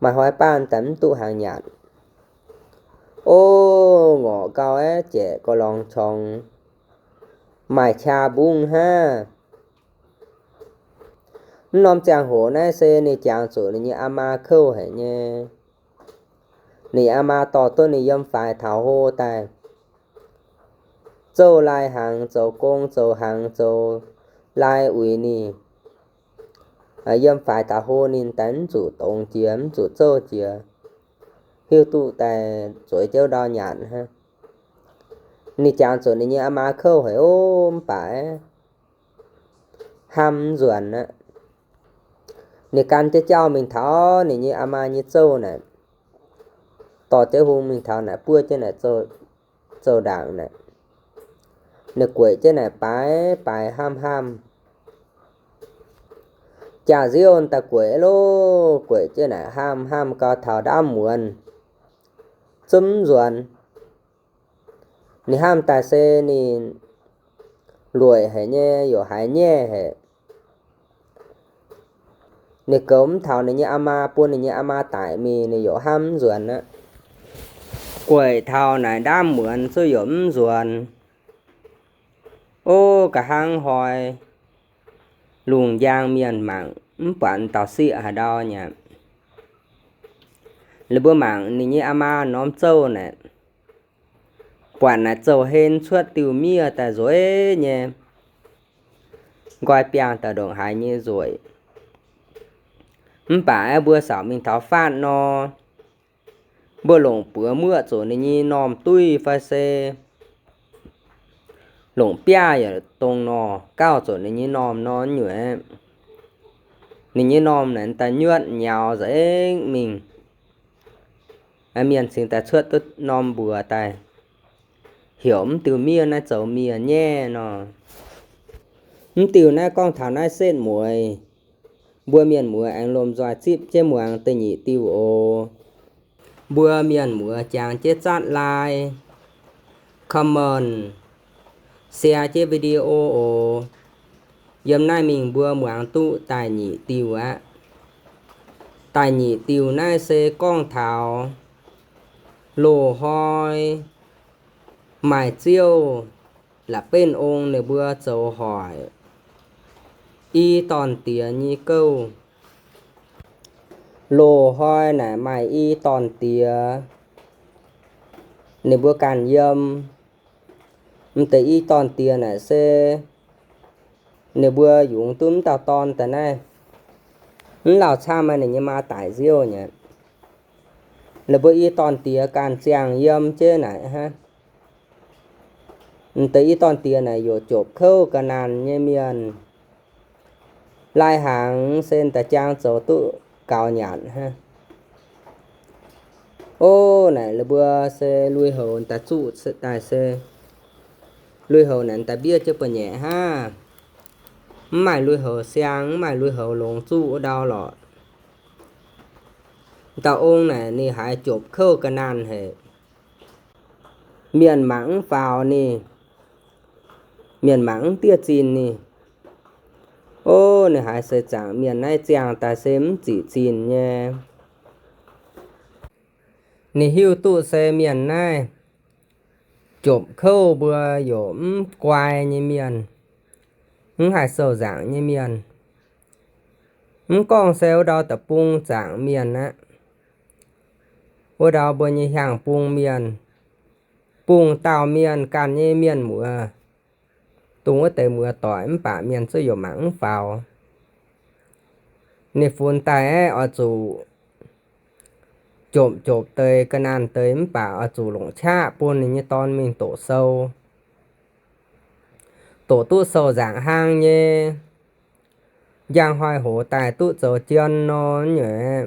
maaih hnoi baav daaih mv duqv hnaangx nyanc. O, ngorc gau aeqv, jaic gau lorngx corngx, maaih qaqv mbungv hnangv. Mv norm ziangh hoc naaiv se ninh jangx zuqc ninh nyei aa maa kouv haic nyei. Ninh aa maa dorh duqv ninh yiem faix taux hlo daaih, zouv lai hnaangx zoux gong, zoux hnaangx zoux lai uix ninh. Yiem faix taux hlo ninh daaih mv zuqc dongz jiex, mv zuqc zouv jiex, hiuv duqv daaih zueiz jienv ndau nyanc hnangv. Ninh jangx zuqc ninh nyei aa maa kouv haic o, mv baac hnamv mv nzuonx aqv. Ninh gan jienv jauv mingh taux ninh nyei aa maa nyei zouv naaic, dorh jienv hung mingh taux naaic buov jienv naaic zouv ndaangc naaic. Ninh gueic jienv naaic baaix baaix hnamv hnamv. Jaax-nziouv daaih gueic loh, gueic jienv naaic hnamv hnamv gau taux ndaamv muonz zungv mv nzuonx. Ninh hnamv daaih se ninh lueic haic nyei, yaac haiz nyaiv haic. Ninh goux mv taux ninh nyei aa maa, bun ninh nyei aa maa daic mingh, ninh yaac hnamv mv nzuonx aqv. Gueic taux naaic ndaamv muonz zungv yaac mv nzuonx. O, nqa'haav hnoi lungh njang mienh mangc mv buatc dauh sieqv haaix ndau nyei. Ninh mbuo mangc ninh nyei aa maa norm zouv naaic, Buatc naaic zouh-hlen cuotv diuh miev daaih nzueic nyei, nqoi biangh daaih ndongc haaix nyei nzueic. Mv baac aeqv, mbuo saauc mingh taux faatv nor, mbuo longc buoz muoqv zuqc ninh nyei normh duih fai se longc biaav yaac dongh nor gauh zuqc ninh nyei normh nor nyuoqc. Ninh nyei normh naaic daaih nyuotv nyaux nzengc mingh. Mienh cingx daaih cuotv duqv norm mbuox daaih, heuc mv diuh miev naaiv zoux miev nyaiv nor. Mv diuh naaiv gorngv taux naaiv setv mueiz, mbuo mienh muoz aengx lomh nzoih zipv jienv muangx da'nyeic diuh oc. Mbuo mienh muoz jangx jienv zatv like, comment, share jienv video oc. Yiem naaiv mingh mbuo muangx duqv da'nyeic diuh aqv. Da'nyeic diuh naaiv se gorngv taux loz-hnoi maaih ziouv la'benv ong ninh mbuo zoux hoic i dorn diex nyei gouv. Loz-hnoi naaic maaih i dorn diex, ninh mbuo ganh yiem. M'deix i dorn diex naaic se ninh mbuo yungz duqv m'dauh dorn daaih naaiv, mv lauh camv maaih ninh nyei maa daic nziouv nyei. Ninh mbuo i dorn diex ganh ziangh yiem jienv naaic hnangv. M'deix i dorn diex naaic yaac jopc kouv ga'naanh nyei mienh. Lai-hnaangx se da'jang zoux duqv gaux nyanc hnangv. Ov, naaic ninh mbuo se lui-houx daaih zuqv daaih se, lui-houx naaic daaih mbiev jienv buo nyeic hnangv. Mv maaih lui-houx siang, mv maaih lui-houx longx zuqv wuov ndau lorqc. Dauh ong naaic ninh haiz jopc kouv ga'naanh haic. Mienh mangc mv faaux ninh, mienh mangc mv diev zinh ninh. Ov, ninh haiz seix zaangc mienh naaiv ziangh daaih se mv zic zinh nyei. Ninh hiuv duqv se mienh naaiv jopc kouv mbuo yaac mv guai nyei mienh, mv haih sou nzaangc nyei mienh. Mv gorngv se wuov ndau da'bung zaangc mienh aqv, wuov ndau mbuo nyei hiaang-bung mienh, bung dauh mienh ganh nyei mienh muoz, dongh wuov deix muoz-doic mv baac mienh zuqc yaac mangc mv faaux. Ninh funx daaih aeqv, oix zuqc jomc jopc deix ga'naanh deix mv baac oix zuqc longc qaqv bun ninh nyei dorn mingh doqc sou. Doqc duqv sou nzaangc hnangv nyei, njang hnoi hoz daaih duqv zoux jien nor nyei,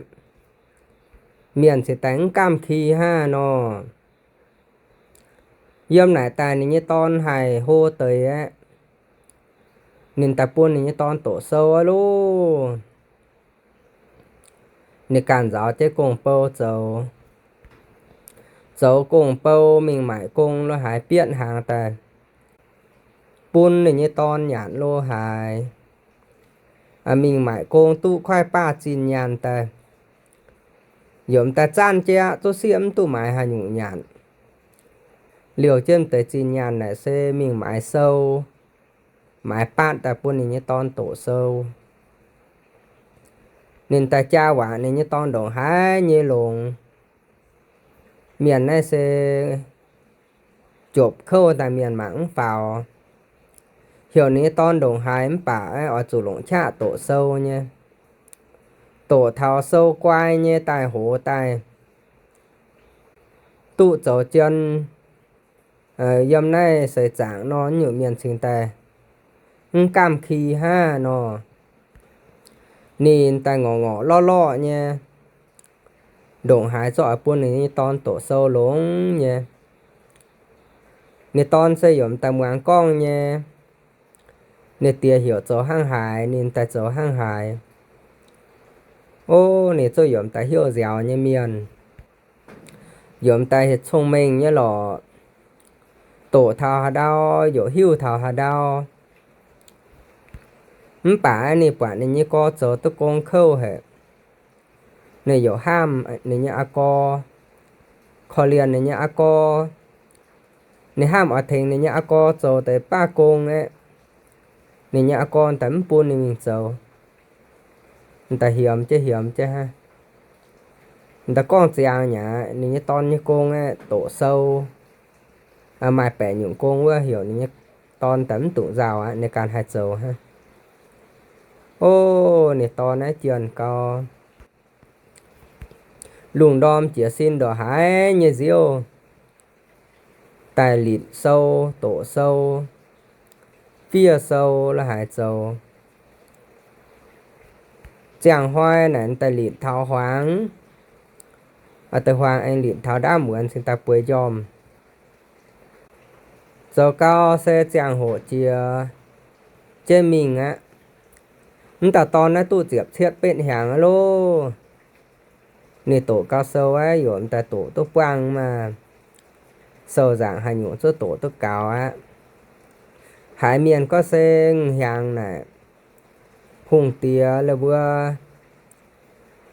mienh cingx daaih mv gamh ki hnangv nor. Yiem naaic daaih ninh nyei dorn haih hlo deix aqv. Ninh daaih bun ninh nyei dorn doqc sou aqv loh. Ninh ganh nzaaux jienv gong-bou zoux, zoux gong-bou mingh maaic gong lo haaix bietv hnaangx daaih bun ninh nyei dorn nyanc lo haaix. Mingh maaic gong duqv kuaaiv baav zinh nyaanh daaih, yaac m'daaih zanv jienv aqv, zuqc sieqv mv duqv maaiz haaix nyungc nyanc. Liouh jienv m'deix zinh nyaanh naaic se mingh maaiz sou, maaiz baatv daaih bun ninh nyei dorn doqc sou. Ninh daaih jaa waac ninh nyei dorn ndongc haaix nyei longx. Mienh naaiv se jopc kouv daaih mienh mangc mv faaux. Heuc ninh nyei dorn ndongc haaix mv baac oix zuqc longc qaqv doqc sou nyei. Doqc taux sou guai nyei daaih hoz daaih duqv zoux jien. Yiem naaiv seix zaangc nor, nyungc mienh cingx daaih mv gamh ki hnangv nor. Ninh daaih ngorc ngorc lorqv lorqv nyei, ndongc haaix zorqv oix bun ninh nyei dorn doqc sou longx nyei. Ninh dorn se yaac m'daaih muangx gorngv nyei. Ninh diex heuc zoux hnangv haaix ninh daaih zoux hnangv haaix. Ov, ninh zuqc yaac m'daaih hnyouv nziaaux nyei mienh, yaac m'daaih cong-mengh nyei lorqc. Doqc taux haaix ndau yaac hiuv taux haaix ndau. Mv baac ninh buatc ninh nyei gorx zoux duqv gong kouv haic, ninh yaac haamv ninh nyei aa gorx, korv-lienh ninh nyei aa gorx. Ninh haamv oix tengx ninh nyei aa gorx zoux deix baav gong aeqv, ninh nyei aa gorx daaih mv bun ninh mingh zoux. Daaih hiemx jienv hiemx jienv hnangv, daaih gorngv ziangx nyei ninh nyei dorn nyei gong aeqv, doqc sou. maaih baeqc nyungc gong wuov, heuc ninh nyei dorn daaih mv dungx nzauh aqv, ninh ganh haih zoux hnangv. O, ninh dorn naaiv jienh gau, lungh ndorm jiez sin ndongc haaix nyei nziouv, daaih litc sou, doqc sou, fiev sou la'haaix zoux. Ziangh hnoi naaic daaih litc taux huaang, deix huaang aengx litc taux ndaamv muonz cingx daaih bueix njormh. Zoux gau se ziangh hoc jiex jienv mingh aqv. Mv dauh dorn naaiv duqv ziepc cietv betv hnyangx aqv loh. Ninh doqc gau sou aqv, yaac m'daaih doqc duqv buangh maah. Sou nzaangc haaix nyungc zuqc doqc duqv gaux aqv. Haiz mienh gorngv se hnyangx naaic, hungh diex la'mbuo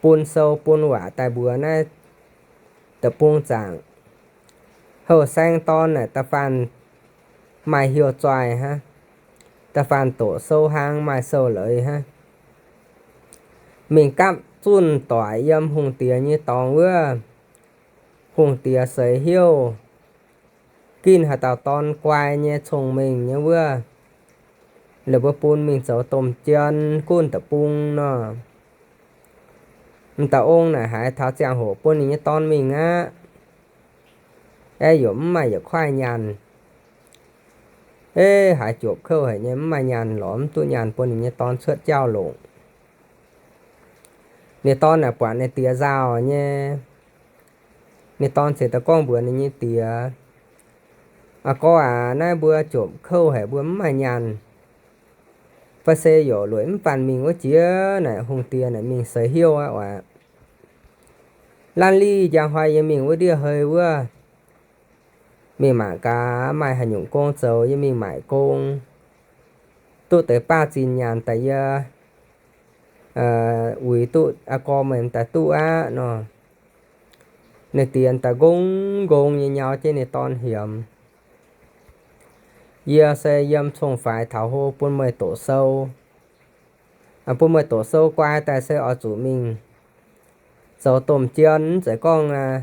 bun sou bun waac daaih mbuox naaiv deic-bung zaangc, houh saeng dorn naaic da'faanh maaih hiuv zoih hnangv, da'faanh doqc sou hlang maaih sou leiz hnangv. Mingh gapv zunh doic yiem hungh diex nyei dorngx wuov. Hungh diex seix hiuv ginv haaix dauh dorn guai nyei cong-mengh nyei wuov, la'mbuo bun mingh zoux domh jien gunv deic-bung nor. M'daaih ong naaic haiz taux ziangh hoc bun ninh nyei dorn mingh aqv. Aeqv, yaac mv maaih yietc kuaaiv nyaanh. Eix, haiz jopc kouv haic nyei, mv maaih nyaanh lorz, mv duqv nyaanh bun ninh nyei dorn cuotv jauv longc. Ninh dorn naaic buatc ninh diex nzauh nyei. Ninh dorn ziouc daaih gorngv mbuox ninh nyei diex, Aa gorx aac, naaiv mbuo jopc kouv haic, mbuo mv maaih nyaanh. Fai se yaac lueic mv baac mingh wuov jiex naaic hungh diex naaic mingh seix hiuv aqv oc. Laanh liz njang hnoi yie mingh wuov ndiev hei wuov, mingh mangc gaax maaih haaix nyungc gong zoux, yie mingh maaic gong, duqv deix baav zinh nyaanh daaih yie uix duqv aa gorx meih daaih duqv aqv nor. Ninh diex daaih nqong nqong nyei nyau jienv ninh dorn hiemx. Yie se yiem cong-faix taux hlo bun meih doqc sou. Bun meih doqc sou guai daaih se oix zuqc mingh zoux domh jien, mv zeiz gorngv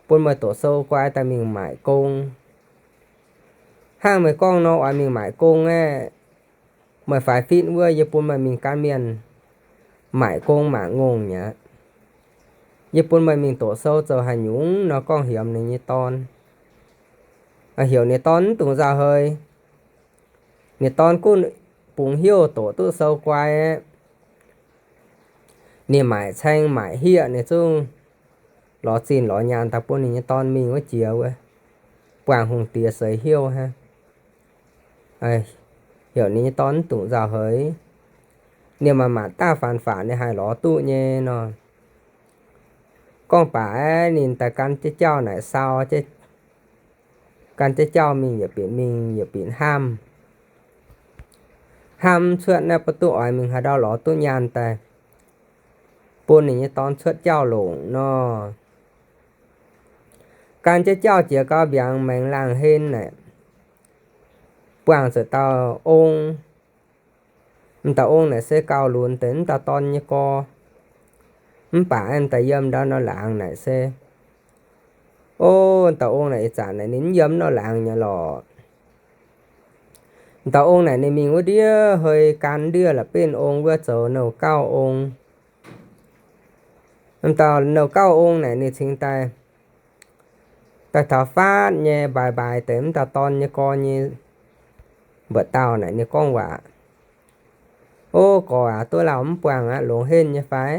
bun meih doqc sou guai daaih mingh maaic gong. Hnangv meih gorngv nor oix mingh maaic gong aeqv, meih faix fitv wuov yie bun meih mingh gan mienh maaic gong mangc ngongh mi'aqv. Yie bun meih mingh doqc sou zoux haaix nyungc nor gorngv hiemx ninh nyei dorn. Heuc ninh dorn mv dungx nzauh hei. Ninh dorn gunv bungx hnyouv doqc duqv sou guai aeqv, ninh maaic caeng maaic hieqv ninh zungv lorz zinh lorz nyaanh daaih bun ninh nyei dorn mingh wuov jiex wuov, buangh hungh diex seix hiuv hnangv. Heuc ninh nyei dorn mv dungx nzauh hei. Ninh maaih maanc daaih faanx-faanx ninh haih lorz duqv nyei nor. Gorngv baac aeqv, ninh daaih gan jienv jauv naaic sau, gan jienv jauv mingh yietc binc mingh yietc binc hnamv. Hnamv cuotv naaiv baav duqv oix mingh haaix ndau lorz duqv nyaanh daaih bun ninh nyei dorn cuotv jauv longc nor. Gan jienv jauv jiex gau mbiaangx maengx laangh hlen naaic, buangh zuqc dauh ong. M'dauh ong naaic se gauh lunx deix m'dauh dorn nyei gorx. Mv baac m'daaih yiem ndau nor laangz naaic se, o, m'dauh ong naaic ih zanc naaic ninh mv yiem nor laangz nyei lorqc. M'dauh ong naaic ninh mingh wuov ndiev hei gan ndiev la'benv ong wuov zoux nouh gauh ong. M'dauh nouh gauh ong naaic ninh cingx daaih, daaih taux faatv nyei mbaaic mbaaic deix m'dauh dorn nyei gorx nyei mbuoqc dauh naaic ninh gorngv waac, O gorx aac, duqv lauh mv buangh aqv, longx henv nyei fai?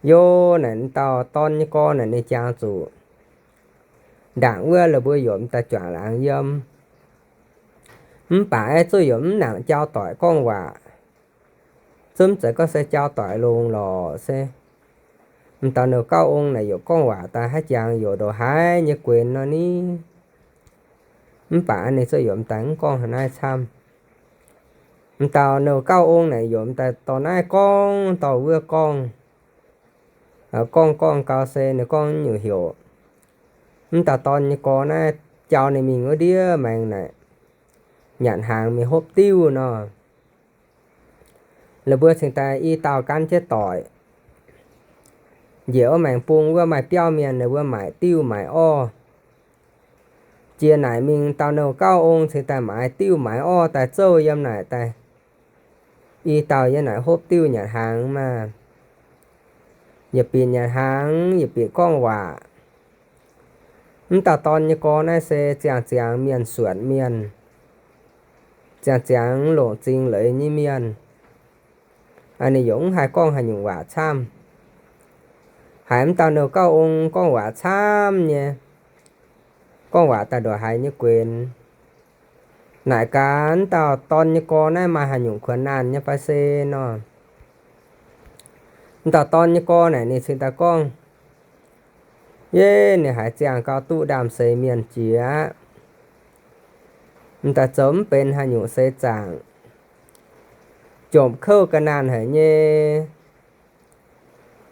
Yo, naaic m'dauh dorn nyei gorx naaic ninh jangx zuqc ndaangc wuov la'mbuo yaac m'daaih juangc laangz yiem. Mv baac aeqv, zuqv yaac mv nangc jauv-doic gorngv waac. Zungv mv zeiz gorngv se jauv-doic longx lorqc se. M'dauh nouh gauh ong naaic yaac gorngv waac daaih haaix jangx yaac ndongc haaix nyei guenx nor ni. Mv baac ninh zuqv yaac m'daaih mv gorngv haaix naaiv camv. M'dauh nouh gauh ong naaic yaac m'daaih dorh naaiv gorngv dorh wuov gorngv. Gorngv gorngv gau se ninh gorngv nyungc heuc m'dauh dorn nyei gorx naaiv jauv ninh mingh wuov ndiev maengx naaic, nyanc hnaangx mingh hopv diuv nor. La'mbuo cingx daaih i dauh gan jienv doic njiec wuov maengx bung wuov maaih biauv mienh, ninh mbuo maaic diuv maaic orv. jiex naaic mingh dauh nouh gauh ong cingx daaih maaiz diuh maaiz orv daaih zouv yiem naaic daaih. I dauh yiem naaic hopv diuh nyanc hnaangx maah. Yietc bieqc nyanc hnaangx, yietc bieqc gorngv waac. Mv dauh dorn nyei gorx naaiv se ziangh ziangx mienh suonc mienh, ziangh ziangx longc zingx leiz nyei mienh. Ninh yaac mv haih gorngv haaix nyungc waac camv. Haiz mv dauh nouh gauh ong gorngv waac camv nyei, gorngv waac daaih ndongc haaix nyei guenx. Naaic gaax mv dauh dorn nyei gorx naaiv maaih haaix nyungc kuonx naanh nyei fai se nor. Mv dauh dorn nyei gorx naaic ninh cingx daaih gorngv, yie ninh haiz ziangh gau duqv ndaamv-seix mienh jiex aqv. M'daaih zoux mv benx haaix nyungc seix zaangc, jomc kouv ga'naanh haic nyei.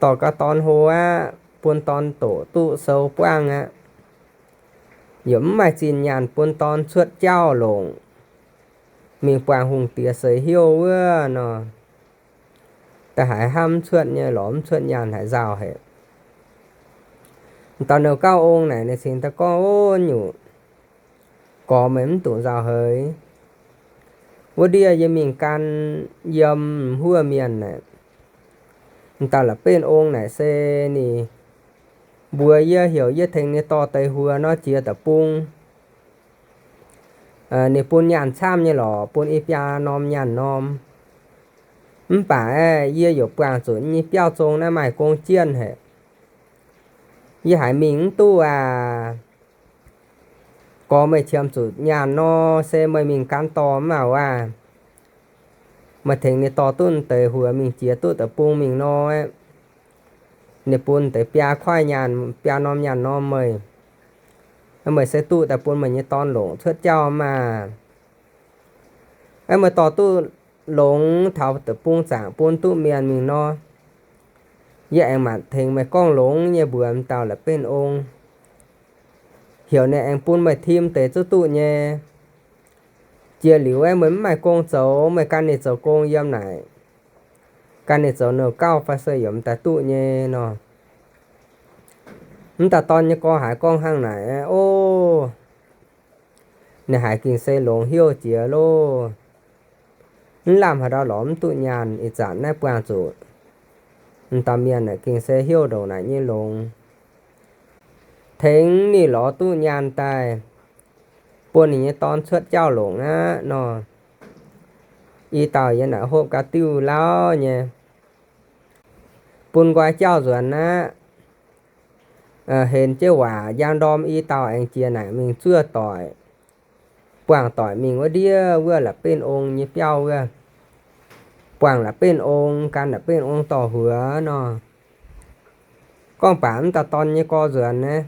Dorh gau dorn hlo aqv, bun dorn doqc duqv sou buangv aqv. Yaac mv maaih zinh nyaanh bun dorn cuotv jauv longc mingh buangh hungh diex seix hnyouv wuov nor. Da'haiz hnamv mv cuotv nyei lorz mv cuotv nyaanh haic nzauh haic. M'dauh nouh gauh ong naaic ninh cingx daaih gorngv, Ov, nyungc gorx meih mv dungx nzauh haic. Wuov ndiev yie mingh gan yiem m'huoqv mienh naaic, m'dauh la'benv ong naaic se ninh mbuox yie heuc yie tengx ninh dorh deix huox nor jiex deic-bung. Ninh bun nyaanh camv nyei lorqc, bun i biaa norm nyaanh norm. Mv baac aeqv, yie yaac buangh zuqc nyei biauv zong naaiv maaih gong jienv haic. Yie haiz mingh mv duqv aac. Gorx meih qiemx zuqc nyaanh nor, se meih mingh gan dorh mv baac waac, meih tengx ninh dorh duqv deix huox mingh jiex duqv deic-bung mingh nor, ninh bun deix biaa kuaaiv nyaanh, biaa norm nyaanh norm meih. Meih se duqv daaih bun meih nyei dorn longc cuotv jauv maah. Aeqv, meih dorh duqv longx taux deic-bung zaangc bun duqv mienh mingh nor, yie aengx maanc tengx meih gorngv longx nyei mbuox m'dauh la'benv ong, heuc ninh aengx bun meih tim deix zuqv duqv nyei. Jiex liuz aeqv, meih mv maaih gong zoux, meih gan ninh zoux gong yiem naaic, gan ninh zoux nouh gauh fai se yaac m'daaih duqv nyei nor. M'daaih dorn nyei gorx haiz gorngv hnangv naaic, Ov, ninh haiz gengh se longx hnyouv jiex loh. Mv lamh haaix ndau lorz mv duqv nyaanh, ih zanc naaiv buangh zuqc m'dauh mienh naaic gengh se hnyouv ndongc naaic nyei longx. Tengx ninh lorz duqv nyaanh daaih, bun ninh nyei dorn cuotv jauv longc aqv nor. I dauh yiem naaic hopv gau diuv lauv nyei, bun nqoi jauv nzuonx aqv. Henx jienv waac njang ndorm i dauh aengx jiex naaic mingh zuov doic, buangh doic mingh wuov ndiev wuov la'benv ong nyei biauv wuov, buangh la'benv ong, gan la'benv ong dorh huox nor. Gorngv baac m'dauh dorn nyei gorx nzuonx naaiv,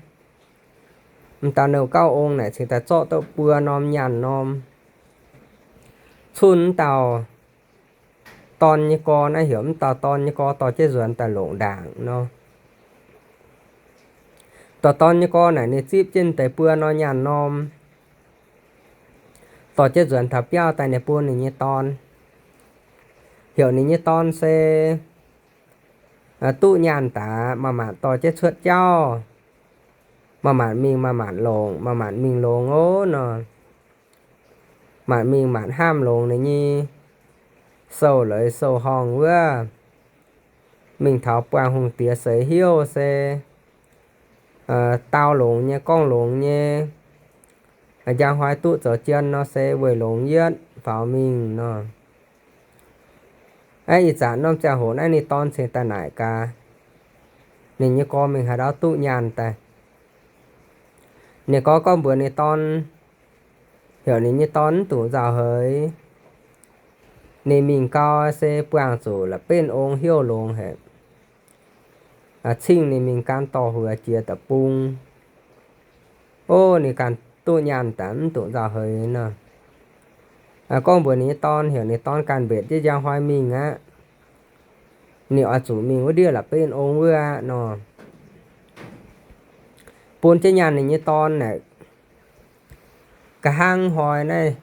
m'dauh nouh gauh ong naaic cingx daaih zorqv duqv buo norm nyaanh norm, cunh m'dauh dorn nyei gorx naaiv, heuc m'dauh dorn nyei gorx dorh jienv nzuonx daaih longc ndaangc nor. Dauh dorn nyei gorx naaic ninh zipv jienv deix buo norm nyaanh norm, dorh jienv nzuonx taux biauv daaih ninh bun ninh nyei dorn, heuc ninh nyei dorn se duqv nyaanh daaih, maaih maanc dorh jienv cuotv jauv, maaih maanc mingh maaih maanc longc, maaih maanc mingh longx ov nor. Maanc mingh maanc hnamv longx ninh nyei sou-leiz sou-horngh wuov, mingh taux buangh hungh diex seix hnyouv se dau longx nyei, gorngv longx nyei, njang hnoi duqv zoux jien nor se weic longx yietv faaux mingh nor. Aav, ih zanc norm ziangh hoc naaiv ninh dorn cingx daaih naaic gaax, ninh nyei gorx mingh haaix ndau duqv nyaanh daaih. Ninh gorx gorngv mbuox ninh dorn, heuc ninh nyei dorn mv dungx nzauh heix. Ninh mingh gau se buangh zuqc la'benv ong hnyouv longx haic. Cingh ninh mingh gan dorh huox jiex deic-bung. Ov, ninh ganh duqv nyaanh daaih mv dungx nzauh heix nor. Gorngv mbuox ninh nyei dorn, heuc ninh dorn ganh mbetc jienv njang hnoi mingh aqv. Ninh oix zuqc mingh wuov ndiev la'benv ong wuov aqv nor. Bun jienv nyaanh ninh nyei dorn naaic, ga'hnangv hnoi naaiv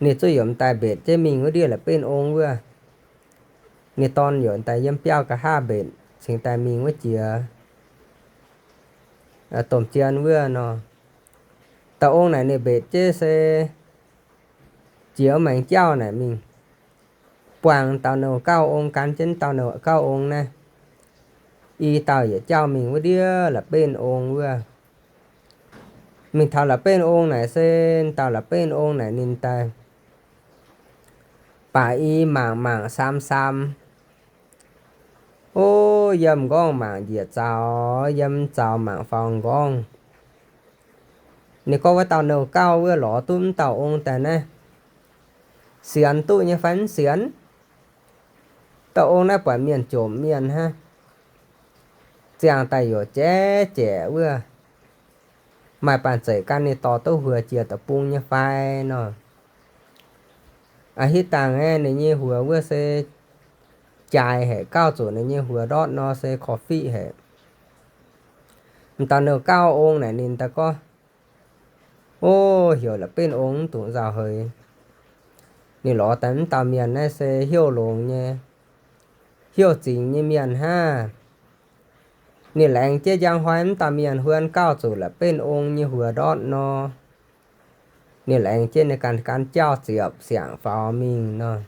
ninh zuqc yiem daaih mbetc jienv mingh wuov ndiev la'benv ong wuov. Ninh dorn yiem daaih yiem biauv ga'hnangv mbetc cingx daaih mingh wuov jiex domh jien wuov nor. Dauh ong naaic ninh mbetc jienv se jiex maengx jauv naaic mingh buangh dauh nouh gauh ong, gan jienv dauh nouh gauh ong naaiv, i dauh yietc jauv mingh wuov ndiev la'benv ong wuov. Mingh taux la'benv ong naaic se, dauh la'benv ong naaic ninh daaih baac i mangc mangc saam saam, o, yiem m'nqorngv mangc njiec zaux, yiem zaux mangc faaux m'nqorngv. Ninh gorngv, wuov dauh nouh gauh wuov lorz duqv m'dauh ong daaih naaiv, sienx duqv nyei fai mv sienx? Dauh ong naaiv buatc mienh jomc mienh hnangv, ziangh daaih youc jaiv jaeqc wuov, maaih banh zeic gan ninh dorh duqv huox jiex deic-bung nyei fai nor. A'hitv dangh aeqv, ninh nyei huox wuov se jaaix haic, gauh zuqc ninh nyei huox ndortv nor se korv-fiqv haic. M'dauh nouh gauh ong naaic ninh daaih gorngv, o, heuc la'benv ong mv dungx nzauh heix. Ninh lorz daaih m'dauh mienh naaiv se heuc longx nyei, heuc zingx nyei mienh hnangv. Ninh laengz jienv njang hnoi m'dauh mienh huon gauh zuqc la'benv ong nyei huox ndortv nor, ninh laengz jienv ninh ganh gan jauv ziepc siangx faaux mingh nor.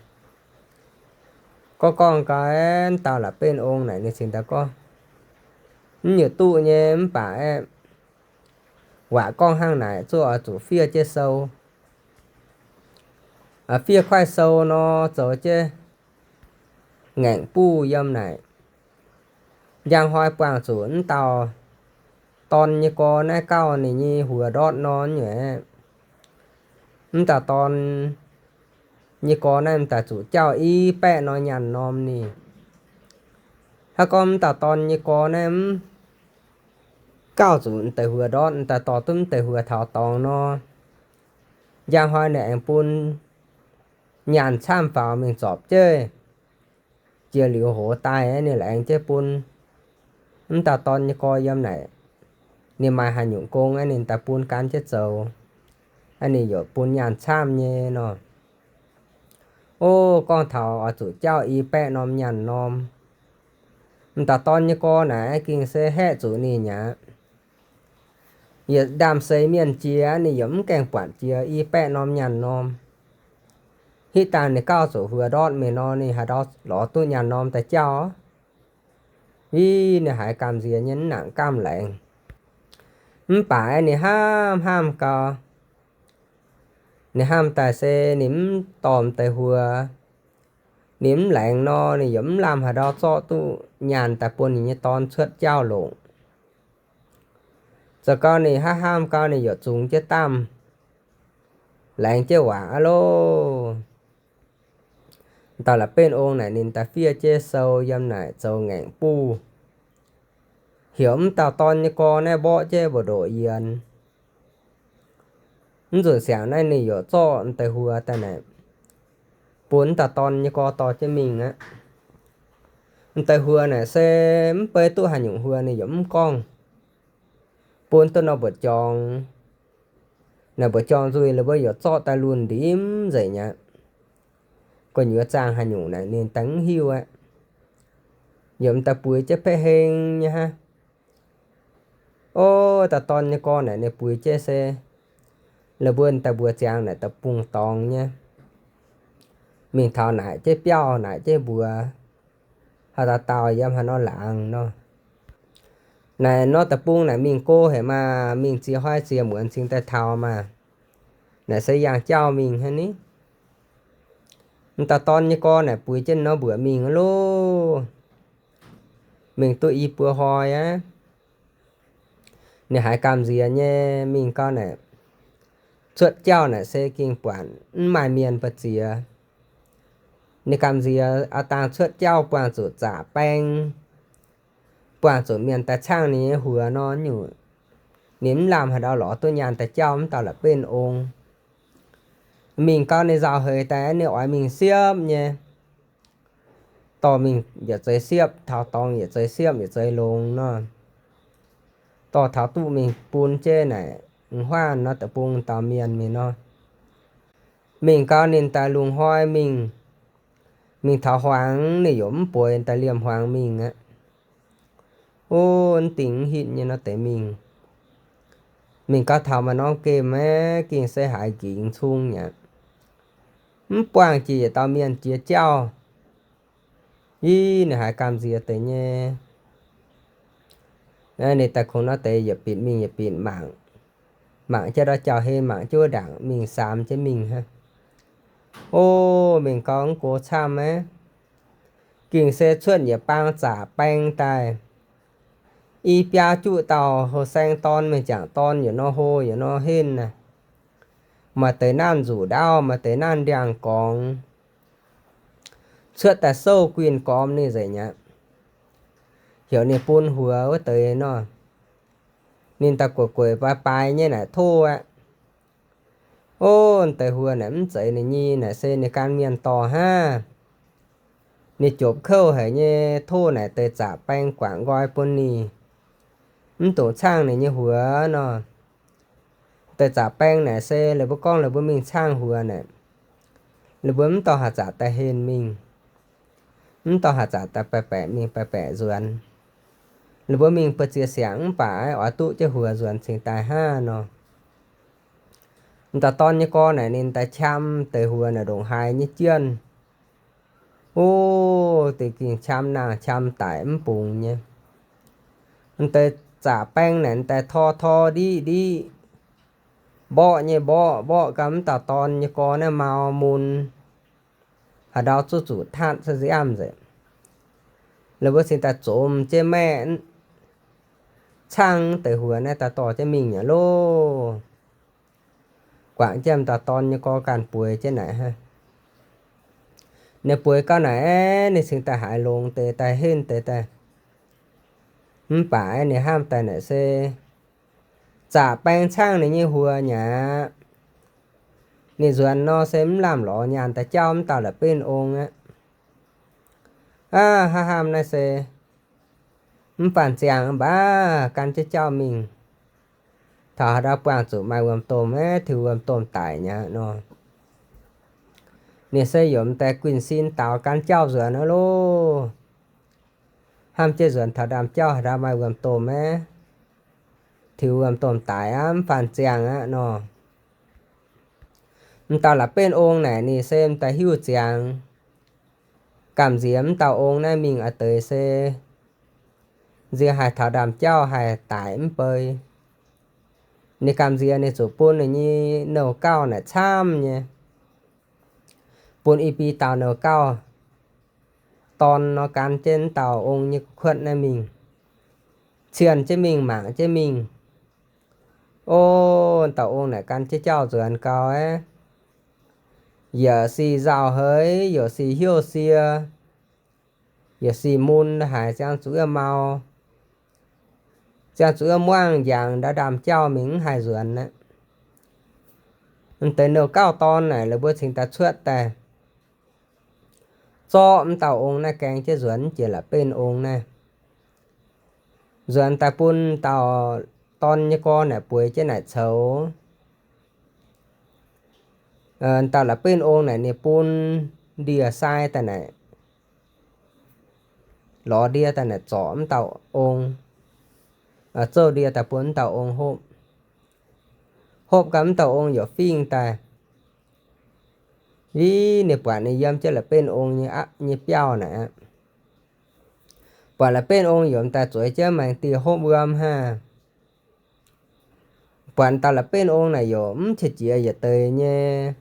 Gorngv gorngv gau, m'dauh la'benv ong naaic ninh cingx daaih gorngv, mv nyungc duqv nyei mv baac aeqv, waac gorngv hnangv naaic zuov oix zuqc fiev jienv sou. Fiev kuaaiv sou nor zoux jienv ngaengc buv yiem naaic. Njang hnoi buangh zuqc m'dauh dorn nyei gorx naaiv gauh ninh nyei huox ndortv nor nyuoqc, m'dauh dorn nyei gorx naaiv m'daaih zuqc jauv i baeqv norm nyaanh norm ninh. Hnangv gorngv m'dauh dorn nyei gorx naaiv mv gauh zuqc m'deix huox ndortv, m'daaih dorh duqv m'deix huox taux dorngx nor, njang hnoi ninh aengx bun nyaanh camv faaux mingh zorpc jienv. Jiex liuz hoz daaih ninh laengz jienv bun m'dauh dorn nyei gorx yiem naaic, ninh maaih haaix nyungc gong ninh daaih bun gan jienv zoux, ninh yaac bun nyaanh camv nyei nor. O, gorngv taux oix zuqc jauv i baeqv norm nyaanh norm, m'dauh dorn nyei gorx naaic ging se haeqv zuqc ninh aqv. Yietc ndaamv-seix mienh jiex ninh yaac mv gaengh buatc jiex i baeqv norm nyaanh norm. Hitv dangh ninh gauh zuqc huox ndortv mingh nor ninh haaix ndau lorz duqv nyaanh norm daaih jauv, ih, ninh haiz gamh nziex nyei mv nangc gamh laengz. Mv baac ninh hnamv hnamv gau, ninh hnamv daaih se ninh mv dorh m'deix huox, ninh mv laengz nor ninh yaac mv lamh haaix ndau zorqv duqv nyaanh daaih bun ninh nyei dorn cuotv jauv longc. Zoux gau ninh hnamv hnamv gau ninh yaac zungx jienv damh laengz jienv waac aqv loh. Dauh la'benv ong naaic ninh daaih fiev jienv sou yiem naaic zoux ngaengc buv, heuc m'dauh dorn nyei gorx naaiv mborqv jienv mbu'ndoqc yienx. Mv nzunc siangx naaiv ninh yaac zorqv m'deix huox daaih naaic bun m'dauh dorn nyei gorx dorh jienv mingh aqv. M'deix huox naaic se mv bei duqv haaix nyungc huox ninh yaac mv gorngv, bun duqv norm mbu'jorngx. Naaic mbu'jorngx nzuih la'buo yaac zorqv daaih lunh ndimv nzengc aqv. Gu'nyuoz zaangh haaix nyungc naaic ninh daaih mv hiuv aqv. Yaac m'daaih buix jienv peiv-heng nyei hnangv. O, dauh dorn nyei gorx naaic ninh buix jienv se la'buo daaih mbuox ziangx naaic deic-bung dorngx nyei, mingh taux naaic jienv biauv naaic jienv mbuox, haaix dauh dauh yiem haaix nor laangz nor. Naaic nor deic-bung naaic mingh go haic maah, mingh ziex hnoi ziex muonz cingx daaih taux maah. Naaic se yangh jauv mingh hnangv ni. M'daaih dorn nyei gorx naaic buix jienv nor mbuoqc mingh loh. Mingh duqv i buo hnoi aqv. Ninh haiz gamh nziex nyei mingh gau naaic, cuotv jauv naaic se ging buatc mv maaih mienh ba'ziex. Ninh gamh nziex aqv, dangh cuotv jauv buangh zuqc zaqc baeng, buangh zuqc mienh daaih caangh ninh nyei huox nor nyungc, ninh mv lamh haaix ndau lorz duqv nyaanh daaih jauv m'dauh la'benv ong. Mingh gau ninh nzauh heix daaih ninh oix mingh siepv nyei. Dorh mingh yietc zeix siepv, taux dorngx yietc zeix siepv yietc zeix longx nor. Dorh taux duqv mingh bun jienv naaic, huaanh nor deic-bung dauh mienh mingh nor. Mingh gau ninh daaih lungh hnoi mingh, mingh taux hmuangx ninh yaac mv bueix daaih liemh hmuangx mingh aqv. O, mv dingc mv hitv nyei nor deix mingh. Mingh gau taux maaih norm gemh aeqv, gengh se haiz nqingx cung mi'aqv. Mv buangh jiex yietc dauh mienh jiex jauv. Ih, ninh haiz gamh nziex deix nyei. Ninh daaih kungx nor deix yietc binc mingh yietc binc mangc. Mangc jienv ndau jauv-hlen, mangc jienv wuov ndaangc mingh, saamx jienv mingh hnangv. O, mingh gau mv go camv aqv. Gengh se cuotv yietc bang zaqc baeng daaih. I biaa juqv dauh houh saeng dorn, mienh jangc dorn, yietc nor hlo yietc nor henv naaic. Maaih deix naanv nzuqc ndaauv, maaih deix naanv ndiangx-gorngx. Cuotv daaih souv guinh gormx ninh nzengc aqv. Heuc ninh bun huox wuov deix nor, ninh daaih gueic gueic baaix baaix nyei naaic tov aqv. O, deix huox naaic mv zeiz ninh nyei, naaic se ninh ganh mienh dorh hnangv. Ninh jopc kouv haic nyei, tov naaic deix zaqc baeng guangc nqoi bun ninh, mv dungx caangh ninh nyei huox nor. Deix zaqc baeng naaic se la'buo gorngv la'buo mingh caangh huox naaic, la'buo mv dorh haaix zanc daaih henh mingh, mv dorh haaix zanc daaih baeqc baeqc mingh baeqc baeqc nzuonx. La'buo mingh buoz-ziex siangx mv baac oix duqv jienv huox nzuonx cingx daaih hnangv nor. M'dauh dorn nyei gorx naaic ninh daaih qam deix huox naaic ndongc haaix nyei jienh. O, deix gengh qam nangh qam daic mv bungx nyei. Deix zaqc baeng naaic daaih tor tor ndiqv ndiqv, mborqv nyei mborqv, mborqv gau m'dauh dorn nyei gorx naaiv mau mun, haaix ndau zuqc zuqc tatv se nziaamv nzengc. La'buo cingx daaih zomz jienv maeqv caangh deix huox naaiv daaih dorh jienv mingh nyei loh. Guangc jienv m'dauh dorn nyei gorx ganh bueix jienv naaic hnangv. Ninh bueix gau naaic aeqv, ninh cingx daaih haiz longx deix daaih henv deix daaih. Mv baac aeqv, ninh hnamv daaih naaic se zaqc baeng caangh ninh nyei huox nyei aqv. Ninh nzuonx nor se mv lamh lorz nyaanh daaih jauv m'dauh la'benv ong aqv. Aav, hnamv hnamv naaiv se mv faanh ziangh mv baac gan jienv jauv mingh. Taux haaix ndau buangh zuqc maaih wuom-domh aeqv, tiux wuom-domh daic nyei aqv nor. Ninh se yaac m'daaih guinh sin daaux gan jauv nzuonx aqv loh. Hnamv jienv nzuonx taux ndaamv-jauv haaix ndau maaih wuom-domh aeqv, tiux wuom-domh daic aqv, mv faanh ziangh aqv nor. M'dauh la'benv ong naaic ninh se m'daaih hiuv ziangx. Gamh nziex m'dauh ong naaiv mingh a'deix se nziex haih taux ndaamv-jauv haih daic mv bei. Ninh gamh nziex ninh zuqc bun ninh nyei nouh gauh naaic camv nyei, bun i bie dauh nouh gauh dorn nor gan jienv m'dauh ong nyei kuotv naaiv mingh, cienh jienv mingh, mangc jienv mingh. O, dauh ong naaic gan jienv jauv nzuonx gau aqv. Yaac sic nzauh heix, yaac sic heuc sie, yaac sic mun haic, ziangh zuqc wuov mau, ziangh zuqc wuov muangh njangc ndau ndaamv-jauv mingh mv haih nzuonx aqv. M'deix nouh gauh dorn naaic la'buo cingx daaih cuotv daaih zorqv m'dauh ong naaiv gaeng jienv nzuonx jiex la'benv ong naaiv. Nzuonx daaih bun dauh dorn nyei gorx naaic bueix jienv naaic coux. Dauh la'benv ong naaic ninh bun ndie-sai daaih naaic, lorz ndie daaih naaic zorc m'dauh ong, zouv ndie daaih bun m'dauh ong hopv. Hopv gau m'dauh ong yaac fingx daaih. Ih, ninh buatc ninh yiem jienv la'benv ong nyei aqv, nyei biauv naaic aqv. Buatc la'benv ong yaac m'daaih zueiz jienv maengx dieh hopv wuom hnangv. Buatc dauh la'benv ong naaic yaac mv qiex jiez yietc deix nyei,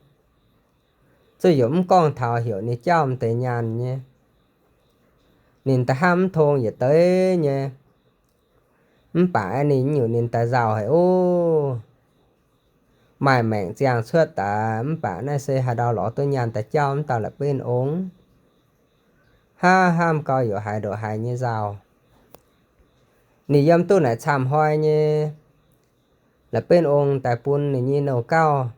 zuqc yaac mv gorngv taux heuc ninh jauv m'deix nyaanh nyei. Ninh da'hnamv mv tong yietc deix nyei. Mv baac ninh nyungc ninh daaih nzauh haic oc. Maaih maengc ziangh cuotv daaih, mv baac naaiv se haaix ndau lorz duqv nyaanh daaih jauv m'dauh la'benv ong. Hnamv hnamv gau yaac haiz ndongc haaix nyei nzauh. Ninh yiem duqv naaic camv hnoi nyei, la'benv ong daaih bun ninh nyei nouh gauh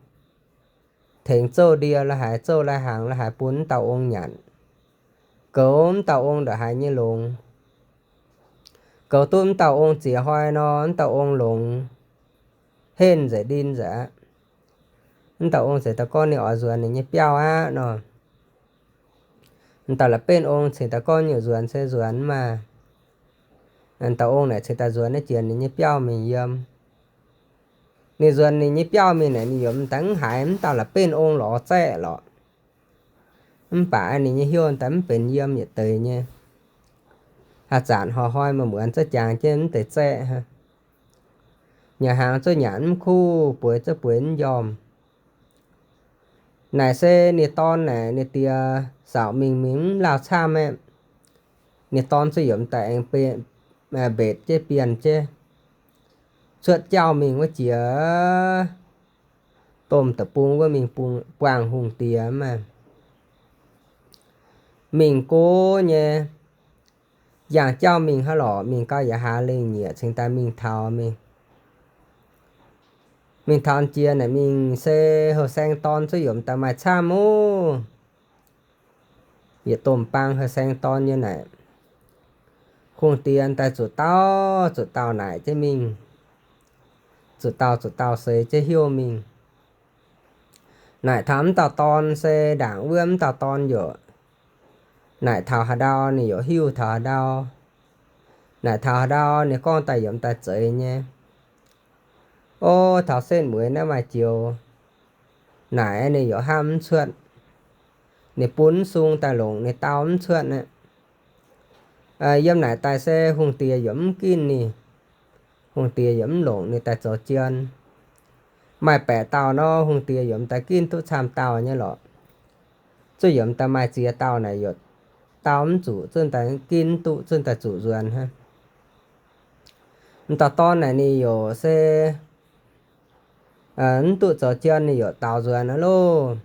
tengx zouv ndie la'haaix, zouv lai-hnaangx la'haaix bun m'dauh ong nyanc, goux m'dauh ong ndongc haaix nyei longx. Goux duqv m'dauh ong ziex hnoi nor, m'dauh ong longx, henv nzengc, ndin nzengc aqv. M'dauh ong ziouc daaih gorngv ninh oix nzuonx ninh nyei biauv aqv nor. M'dauh la'benv ong cingx daaih gorngv nyungc nzuonx se nzuonx maah. M'dauh ong naaic cingx daaih nzuonx naaiv jiex ninh nyei biauv mingh yiem. Ninh nzuonx ninh nyei biauv mingh naaic, ninh yaac m'daaih mv haiz m'dauh la'benv ong lorz zaeqv lorqc. Mv baac ninh nyei hnyouv daaih mv benx yiem yietc deix nyei. Haaix zanc hnoi-hnoi maaih muonz zuov jangx jienv mv deix zaeqv hnangv. Nyanc hnaangx zuov nyanc mv kuv, bueix zuov bueix mv njormh. Naaic se ninh dorn naaic ninh diex saauc mingh mingh mv lauh camv aeqv, ninh dorn zuov yaac m'daaih aengx mbetc jienv bienh jienv cuotv jauv mingh wuov jiex domh deic-bung wuov mingh buangh hungh diex maah. Mingh go nyei, yangh jauv mingh hnangv lorqc, mingh gau yietc hlaax lengh nyieqc cingx daaih mingh taux mingh. Mingh taux jiex naaic mingh se houh saeng dorn zuov yaac m'daaih maaih camv ov. Yietc domh bang houh saeng dorn nyei naaic, hungh diex daaih zuqc dauh zuqc dauh naaic jienv mingh, zuqc dauh zuqc dauh seix jienv hiuv mingh. Naaic taux m'dauh dorn se ndaangc wuov m'dauh dorn yaac naaic taux haaix ndau ninh yaac hiuv taux haaix ndau. Naaic taux haaix ndau ninh gorngv daaih yaac m'daaih zeiz nyei. O, taux setv mueiz naaiv maaih joux naaic ninh yaac hnamv mv cuotv. Ninh bun mv sung daaih longc ninh dau mv cuotv aqv. Yiem naaic daaih se hungh diex yaac mv ginv ninh. Hungh diex yaac mv longc ninh daaih zoux jien. Maaih baeqc dauh nor, hungh diex yaac m'daaih ginv duqv camv dauh nyei lorqc. Zuqc yaac m'daaih maaih ziex dauh naaic yaac dau mv zuqc, zuqc m'daaih ginv mv duqv, zuqc m'daaih zuqc nzuonx hnangv. M'dauh dorn naaic ninh yaac se mv duqv zoux jien ninh yaac daaux nzuonx aqv loh.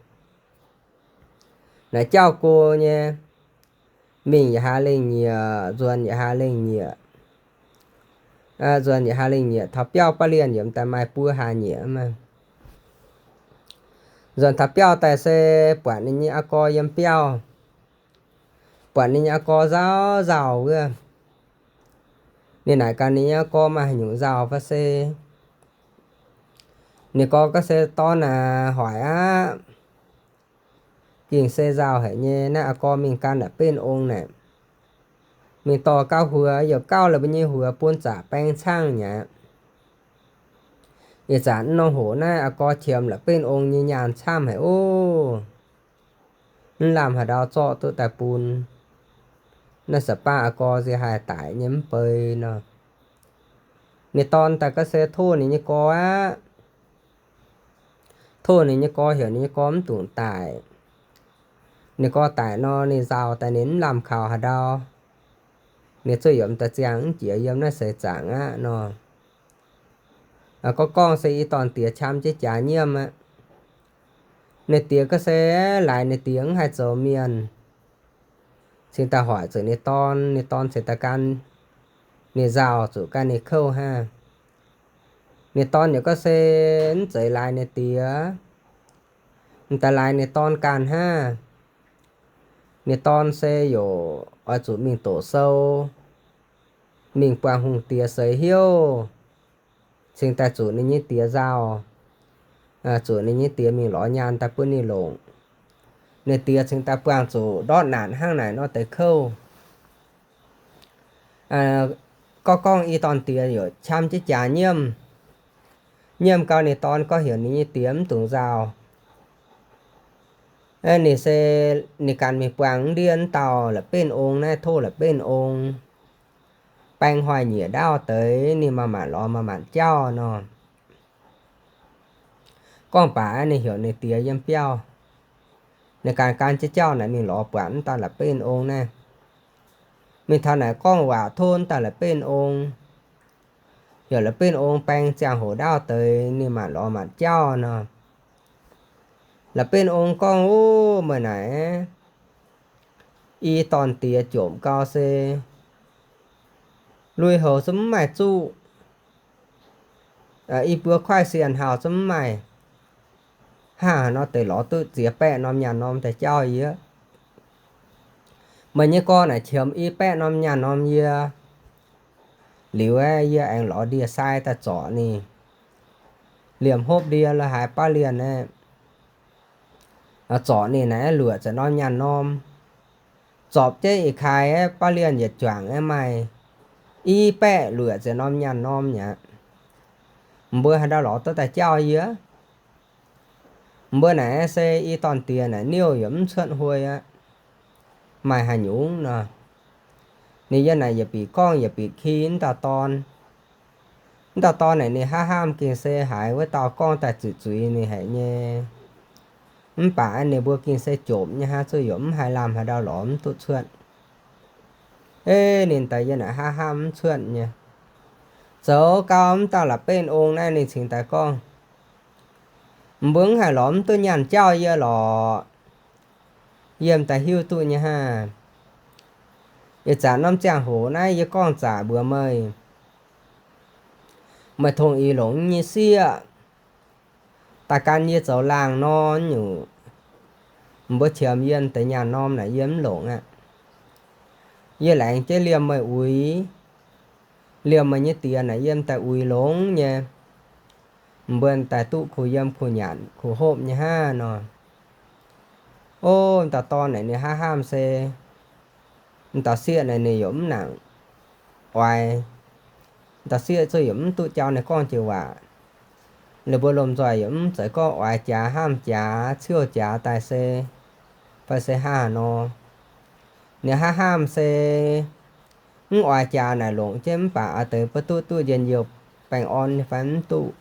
Naaic jauv go nyei, mingh yietc hlaax lengh nyieqc, nzuonx yietc hlaax lengh nyieqc. Nzuonx yietc hlaax lengh nyieqc taux biauv baav lienh yaac m'daaih maaih buo hlaax nyieqc maah. Nzuonx taux biauv daaih se buatc ninh nyei aa gorx yiem biauv. Buatc ninh nyei aa gorx nzauh nzauh wuov. Ninh naaic gaax ninh nyei aa gorx maaih haaix nyungc nzauh fai se. Ninh gorx gorngv se, Dorn aac, hoic aqv. Gengh se nzauh haic nyei. Naaiv aa gorx mingh gan la'benv ong naaic, mingh dorh gauh huox, yaac gauh la'benv nyei huox bun zaqc baeng caangv nyei aqv. Ih zanc mv norm hoc naaiv aa gorx qiemx la'benv ong nyei nyaanh camv haic oc. Mv lamh haaix ndau zorqv duqv daaih bun. Naaiv se baav aa gorx nziex haih daic nyei mv bei nor. Ninh dorn daaih gorngv se tov ninh nyei gorx aqv. Tov ninh nyei gorx heuc ninh nyei gorx mv dungx daic. Ninh gorx daic nor, ninh nzauh daaih ninh mv lamh kaux haaix ndau. Ninh zuqc yaac m'daaih ziangh mv jiex yiem naaiv seix zaangc aqv nor. Gorngv gorngv se i dorn diex qam jienv jaax nyiemv aqv. Ninh diex gorngv se laaix ninh diex mv haih zoux mienh, cingx daaih hoic zuqc ninh dorn. Ninh dorn cingx daaih gan ninh nzauh, zuqc gan ninh kouv hnangv. Ninh dorn yaac gorngv se mv zeiz laaix ninh diex, m'daaih laaix ninh dorn ganh hnangv. Ninh dorn se yaac oix zuqc mingh doqc sou, mingh buangh hungh diex seix hiuv, cingx daaih zuqc ninh nyei diex nzauh, zuqc ninh nyei diex mingh lorz nyaanh daaih bun ninh longc. Ninh diex cingx daaih buangh zuqc ndortv naanc hnangv naaic nor deix kouv. Gorngv gorngv i dorn diex yaac qam jienv jaax nyiemv. Nyiemv gau ninh dorn gorngv heuc ninh nyei diex mv dungx nzauh. Ninh se ninh ganh mingh buangh ndiev wuov dauh la'benv ong naaiv, tov la'benv ong baeng hoic nyieqc ndaauv deix, ninh maaih maanc lorz maaih maanc jauv nor. Gorngv baac ninh heuc ninh diex yiem biauv, ninh ganh gan jienv jauv naaic mingh lorz buatc wuov dauh la'benv ong naaiv. Mingh taux naaic gorngv waac tov wuov dauh la'benv ong, heuc la'benv ong baeng ziangh hoc ndaauv deix, ninh maanc lorz maanc jauv nor. La'benv ong gorngv, Ov, meih naaic i dorn diex jomc gau se lui-houx zungv mv maaih zuqv, i buo kuaaiv sienh hauh zungv mv maaih. Hnangv haaix nor deix lorz duqv ziex baeqv norm nyaanh norm daaih jauv yie? Meih nyei gorx naaic qiemx i baeqv norm nyaanh norm yie. Liuz aeqv, yie aengx lorz ndie-sai daaih zorc ninh. Liemh hopv ndie lo haaix baav lienh aeqv, zorc ninh naaic luoqc ziepc norm nyaanh norm. Zorpc jienv ih kai aeqv, baav lienh yietc juangc aeqv maaih i baeqv luoqc ziepc norm nyaanh norm aqv. Mbuo haaix ndau lorz duqv daaih jauv yie? Mbuo naaic se i dorn-diex naaic niouh yaac mv cuotv huoi aqv. Maaih haaix nyungc nor, ninh yiem naaic yietc bieqc gorngv yietc bieqc ki wuov dauh dorn. Wuov dauh dorn naaic ninh hnamv hnamv gengh se haiz wuov dauh gorngv daaih zuqc zuiz ninh haic nyei. Mv baac ninh mbuo gengh se jomc nyei hnangv, zuqc yaac mv haih lamh haaix ndau lorz mv duqv cuotv. Eix, ninh daaih yiem naaic hnamv hnamv mv cuotv nyei. Zoux gau wuov dauh la'benv ong naaiv ninh cingx daaih gorngv, mbuo mv haih lorz mv duqv nyaanh jauv yie lorqc. Yie m'daaih hiuv duqv nyei hnangv. Ih zanc norm ziangh hoc naaiv yie gorngv zaqc mbuox meih, meih tongx ix longc nyei sieqv daaih gan yie zoux laangh nor nyungc, mbuo qiemx yie deix nyaanh norm naaic yie mv longc aqv. Yie laengz jienv liemh meih uix, liemh meih nyei diex naaic yie m'daaih uix longx nyei. Mbuo daaih duqv kuh yiem kuh nyanc kuh hopv nyei hnangv nor. O, dauh dorn naaic ninh hnamv hnamv se, dauh sieqv naaic ninh yaac mv nangc oix. Dauh sieqv zuqc yaac mv duqv jauv ninh gorngv jiex waac. Ninh mbuo lomh nzoih yaac mv zeiz gorngv oix jaax hnamv jaax ciouv jaax daaih se, fai se hnangv haaix nor. Ninh hnamv hnamv se, mv oix jaax naaic longc jienv mv baac a'deix mbuo duqv duqv njien-youh baengh orn nyei fai mv duqv.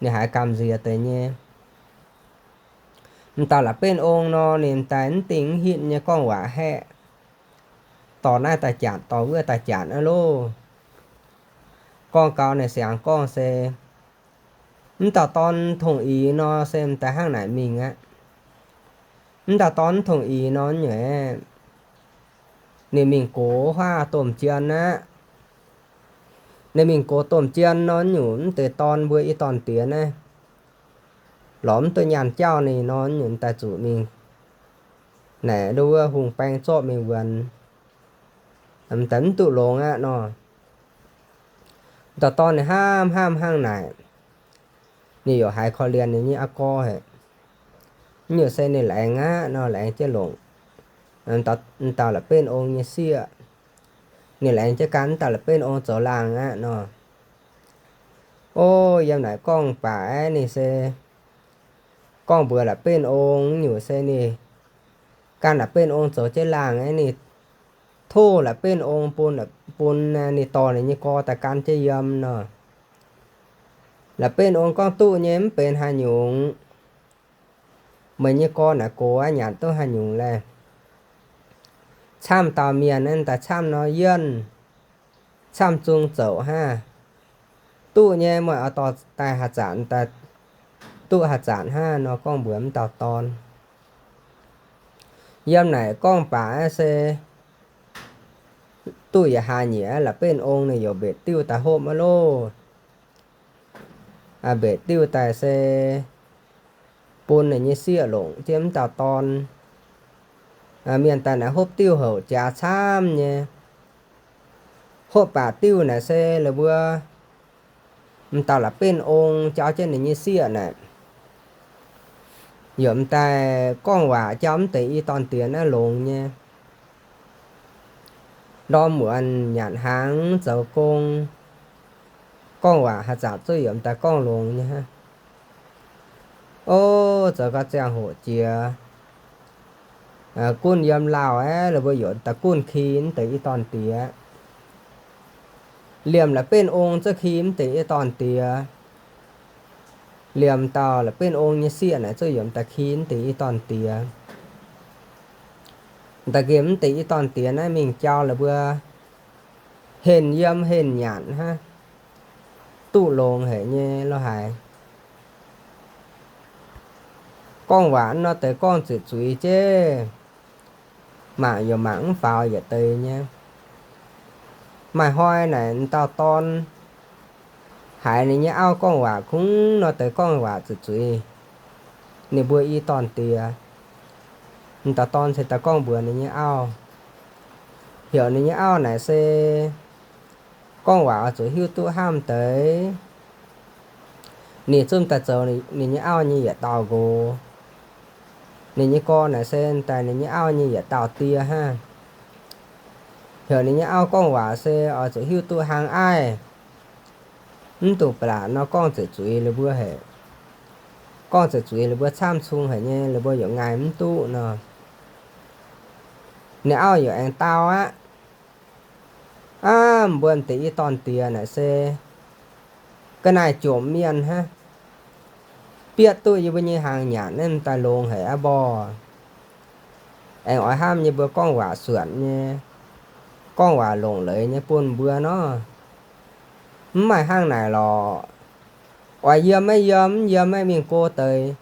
Ninh haiz gamh nziex deix nyei. M'dauh la'benv ong nor, ninh m'daaih mv dingh mv hitv nyei gorngv waac haeqv, dorh naaiv daaih janc, dorh wuov daaih janc aqv loh. Gorngv gau naaic siangx gorngv se, mv dauh dorn tongx ix nor se m'daaih hnangv naaic mingh aqv. Mv dauh dorn mv tongx ix nor nyungc, ninh mingh gox huaav domh jien aqv. Ninh mingh gox domh jien nor nyungc mv deix dorn mbuo i dorn-diex naaiv lorz mv duqv nyaanh jauv ninh nor nyungc daaih zuqc mingh naaic nduov wuov hungh baeng zorqv mingh wuonx, m'daaih mv duqv longx aqv nor. Dauh dorn ninh hnamv hnamv hnangv naaic, ninh yaac haiz korv-lienh ninh nyei aqv gorx haic. Nyungc se ninh laengz aqv nor, laengz jienv longc m'dauh la'benv ong nyei sieqv. Ninh laengz jienv gan m'dauh la'benv ong zoux laangh aqv nor. O, yiem naaic gorngv baac aeqv, ninh se gorngv mbuox la'benv ong nyungc se ninh gan la'benv ong zoux jienv laangh aeqv, ninh tov la'benv ong bun, bun ninh dorh ninh nyei gorx daaih gan jienv yiem nor. La'benv ong gorngv, duqv nyei, mv benx haaix nyungc. Meih nyei gorx naaic gox aqv, nyanc duqv haaix nyungc laeh. Camv dauh mienh naaiv daaih camv nor yienh, camv zung zouc hnangv. Duqv nyei, meih oix dorh daaih haaix zanc daaih duqv haaix zanc hnangv nor gorngv mbuox m'dauh dorn. Yiem naaic gorngv baac aeqv se duqv yietc hlaax nyieqc, la'benv ong ninh yaac mbetc diuh daaih hopv aqv loh. Mbetc diuh daaih se bun ninh nyei sieqv longc jienv m'dauh dorn. Mienh daaih naaic hopv diuh houc jaax camv nyei. Hopv baac diuh naaic se la'buo m'dauh la'benv ong jauv jienv ninh nyei sieqv naaic, yaac m'daaih gorngv waac jauv mv deix i dorn-diex naaiv longx nyei. Ndorm muonz nyanc hnaangx zoux gong, gorngv waac haaix zanc zuqc yaac m'daaih gorngv longx nyei hnangv. O, zoux gau ziangh hoc jiex, gunv yiem lauh aeqv, la'buo yaac daaih gunv ki mv deix i dorn-diex. Liemh la'benv ong zuqc ki mv deix i dorn-diex. Liemh dauh la'benv ong nyei sieqv naaic zuqc yaac m'daaih ki mv deix i dorn-diex. M'daaih nqemh mv deix i dorn-diex naaiv mingh jauv la'buo henh yiem henh nyanc hnangv, duqv longx haic nyei lo haic. Gorngv waac nor deix gorngv zuqc zuiz jeiv, mangc yaac mangc mv faaux yietc deix nyei. Maaih hnoi naaic m'dauh dorn haiz ninh nyei auv gorngv waac kungx nor deix gorngv waac zuqc zuiz ninh mbuo i dorn-diex. M'dauh dorn se daaih gorngv mbuox ninh nyei auv, heuc ninh nyei auv naaic se gorngv waac oix zuqc hiuv duqv hnamv deix. Ninh zungv daaih zoux ninh nyei auv nyei yietc dauh nqox. Ninh nyei gorx naaic se daaih ninh nyei auv nyei yietc dauh die hnangv. Heuc ninh nyei auv gorngv waac se oix zuqc hiuv duqv hnangv aiv. Mv dungx ba'laqc nor gorngv zeiv zuiz lih mbuo haic. Gorngv zeiv zuiz lih mbuo camv cung haic nyei, lih mbuo yaac ngaih mv duqv nor. Ninh auv yaac aengx dau aqv. Aav, mbuo m'deix i dorn-diex naaic se ga'naaiv jomc mienh hnangv. Bietv duqv yie mbuo nyei hnaangx nyanc naaiv m'daaih longx haic aqv mborh. Aengx oix hnamv nyei mbuo gorngv waac suonc nyei, gorngv waac longc leiz nyei bun mbuo nor. Mv maaih hnangv naaic lorqc. Oix yiem maiv yiem, mv yiem maiv mingh go deix.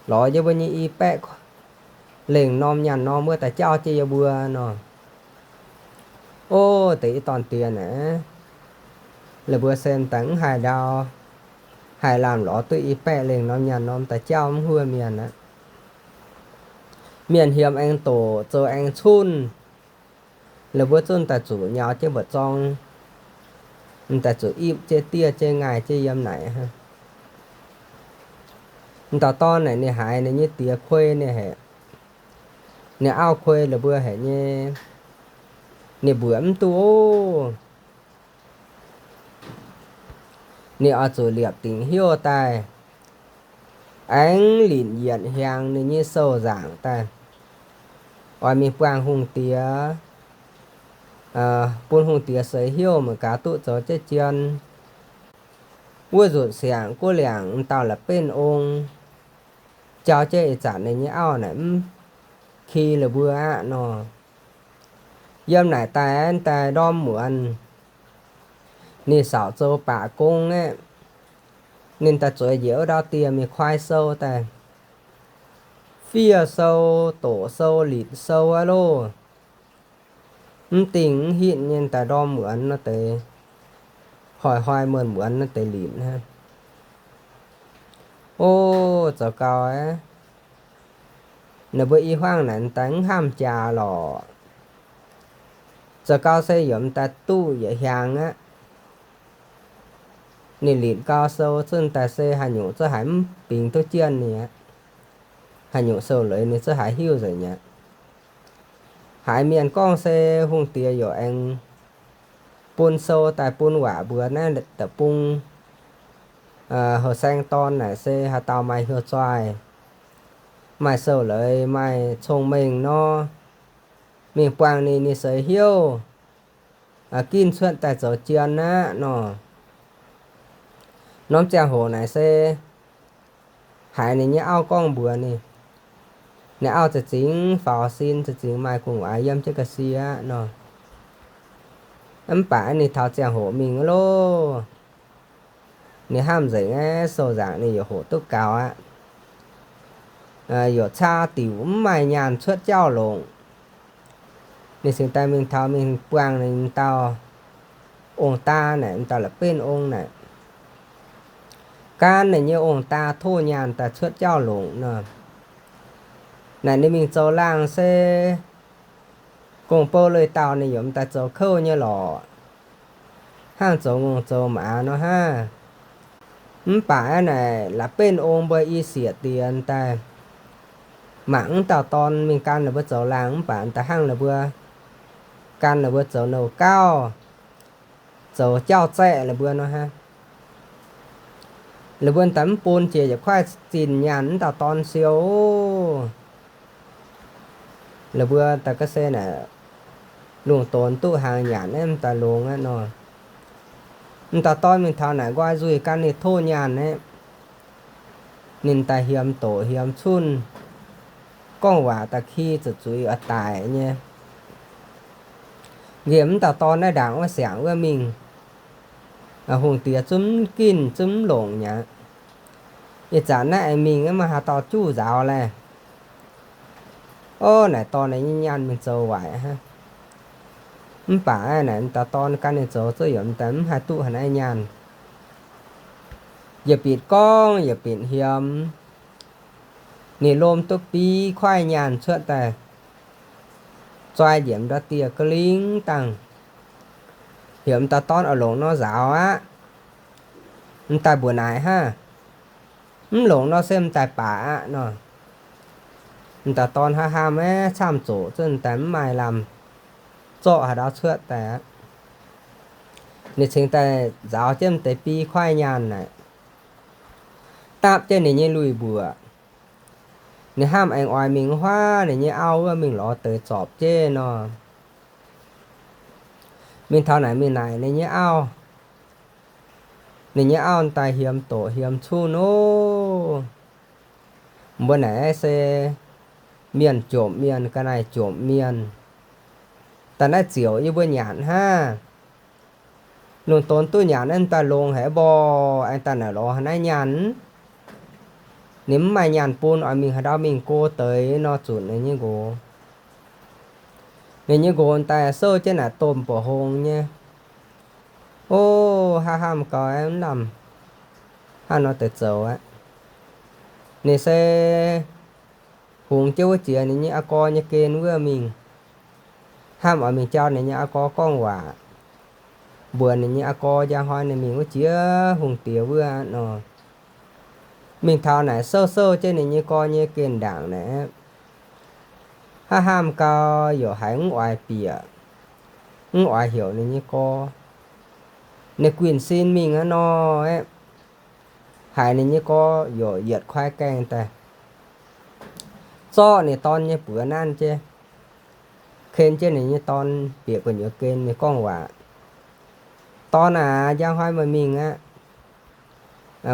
Lorz yie mbuo nyei i baeqv lengh norm nyaanh norm wuov daaih jauv jienv yie mbuo nor. O, deix i dorn-diex naaic, lih mbuo se m'daaih mv haih ndau, haih lamh lorz duqv i baeqv lengh norm nyaanh norm daaih jauv mv huov mienh aqv. Mienh hiemx aengx doqc, zoux aengx cunh, lih mbuo zungv daaih zuqc nyaux jienv mbu'zorng, m'daaih zuqc ipv jienv diev jienv ngaih jienv yiem naaic. M'dauh dorn naaic ninh haiz ninh nyei diex kuei ninh haic, ninh auv kuei lih mbuo haic nyei, ninh mbuoqc mv duqv ov. Ninh oix zuqc liepc dingc heuv daaih, aengx linc yietc hiaangx ninh nyei sou-nzaangc daaih, oix mingh buangh hungh diex, bun hungh diex seix heuv meih gaax duqv zoux jienv jien. Wuov nzunc siangx guv liangc m'dauh la'benv ong jauv jienv ih zanc ninh nyei auv naaic mv ki lih mbuo aqv nor. Yiem naaic daaih daaih ndorm muonz, ninh saauc zoux baac gong aeqv, ninh daaih zueiz njiec wuov ndau dieh mingh kuaai sou daaih, fiev sou, doqc sou, litc sou aqv loh. Mv dingh mv hitv nyei daaih ndorm muonz nor deix, hoic-hoic muonz-muonz nor deix litc hnangv. O, zoux gau aqv. Ninh mbuo i hmuangv naaic daaih mv hnamv jaax lorqc. Zoux gau se yaac m'daaih duqv yietc hiaangx aqv. Ninh litc gau sou zungv daaih se haaix nyungc zungv haiz mv bingx duqv jienv ninh aqv. Haaix nyungc sou-leiz ninh zungv haiz hiuv nzengc aqv. Haiz mienh gorngv se hungh diex yaac aengx bun sou daaih bun waac mbuox naaiv deic-bung houh saeng dorn naaic se haaix dauh maaih hnyouv zoih, maaih sou-leiz, maaih cong-mengh nor, mingh buangh ninh, ninh seix heuv, ginv cuotv daaih zoux jien aqv nor. Norm ziangh hoc naaic se haiz ninh nyei auv gorngv mbuox ninh. Ninh auv za'gengh faaux sin, za'gengh maaih gu'nguaaz yiem jienv ga'sie aqv nor. Mv baac ninh taux ziangh hoc mingh loh, ninh hnamv nzengc aeqv, sou-nzaangc ninh yaac hoqc duqv gaux aqv. Yaac caa diuc mv maaih nyaanh cuotv jauv longc. Ninh cingx daaih mingh taux mingh buangh ninh dauh ong-daa naaic, m'daaih la'benv ong naaic. Gan ninh nyei ong-daa tov nyaanh daaih cuotv jauv longc nor. Naaic ninh mingh zoux laangh se gong-bou lui-dauh ninh yaac m'daaih zoux kouv nyei lorqc, hnangv zoux ngongh zoux maaz nor hnangv. Mv baac aeqv, naaic la'benv ong mbuo i sieqv diex daaih mangc mv dauh dorn mingh gan ninh mbuo zoux laangh mv baac da'hnangv ninh mbuo gan ninh mbuo zoux nouh gauv, zoux jauv-zaeqv ninh mbuo nor hnangv. Ninh mbuo daaih mv bun jiex yietc kuaaiv zinh nyaanh mv dauh dorn siou. Ninh mbuo daaih ga'sie naaic lungh donx duqv hnaangx nyanc aeqv, m'daaih longx aqv nor. M'dauh dorn mingh taux naaic nqoi nzuih gan ninh tov nyaanh aeqv, ninh daaih hiemx doqc hiemx cunh, gorngv waac da'ki zuqc zuiz oix daic nyei. Nqemh m'dauh dorn naaiv ndaangc wuov siangx wuov mingh, hungh diex zungv mv ginv zungv mv longc mi'aqv. Ih zanc naaiv aengx mingh maiv haaix dauh juqv nzaaux laeh. Ov, naaic dorn nyei nyaanh mingh zoux waaic hnangv. Mv baac naaic m'dauh dorn gan ninh zoux zungv yaac m'daaih mv haih duqv haaix naaiv nyaanh. Yietc bieqc gorngv yietc bieqc hiemx, ninh lomh duqv biei kuaaiv nyaanh cuotv daaih, zoi njiec ndau dieh ga'lingv dangh. Heuc m'dauh dorn oix longc nor nzaaux aqv. M'daaih mbuoqc naaic hnangv. Mv longc nor se m'daaih baac aqv nor. M'dauh dorn hnamv hnamv aeqv, camv zoqc zunv daaih mv maaih lamh zorqv haaix ndau cuotv daaih aqv. Ninh cingx daaih nzaaux jienv deix biei kuaaiv nyaanh naaic, dapv jienv ninh nyei lui-mbuoqc. Ninh hnamv aengx oix mingh huaav ninh nyei auv wuov mingh lorz deix zorpc jienv nor. Mingh taux naaic mingh naaic ninh nyei auv, ninh nyei auv daaih hiemx doqc hiemx cuv nor, mbuo naaic se mienh jomc mienh, ga'naaiv jomc mienh, daaih naaiv ziouc yie mbuo nyanc hnangv. Lungh donx duqv nyanc naaiv daaih longx haic mborqv, aengx daaih naaic lorz haaix naaiv nyaanh? Ninh mv maaih nyaanh bun, oix mingh haaix ndau mingh go deix nor zunc ninh nyei nqox. Ninh nyei nqox daaih souv jienv naaic domh mbuoqc hngongx nyei. O, hnamv hnamv gau aeqv, mv lamh hnangv nor deix zoux aqv. Ninh se hungx jienv wuov jiex ninh nyei aa gorx nyei gen wuov mingh, hnamv oix mingh jauv ninh nyei aa gorx gorngv waac, mbuox ninh nyei aa gorx njang hnoi ninh mingh wuov jiex hungh diex wuov nor. Mingh taux naaic souv souv jienv ninh nyei gorx nyei gen ndaangc naaic, hnamv hnamv gau, yaac haiz mv oix bieqc, mv oix heuc ninh nyei gorx. Ninh guinh sin mingh aqv nor aeqv, haiz ninh nyei gorx yaac yietc kuaaiv gaengh daaih zorqv ninh dorn nyei buoz nanv jienv, ken jienv ninh nyei dorn bieqc gu'nyuoz gen, ninh gorngv waac, Dorn aac, njang hnoi meih mingh aqv.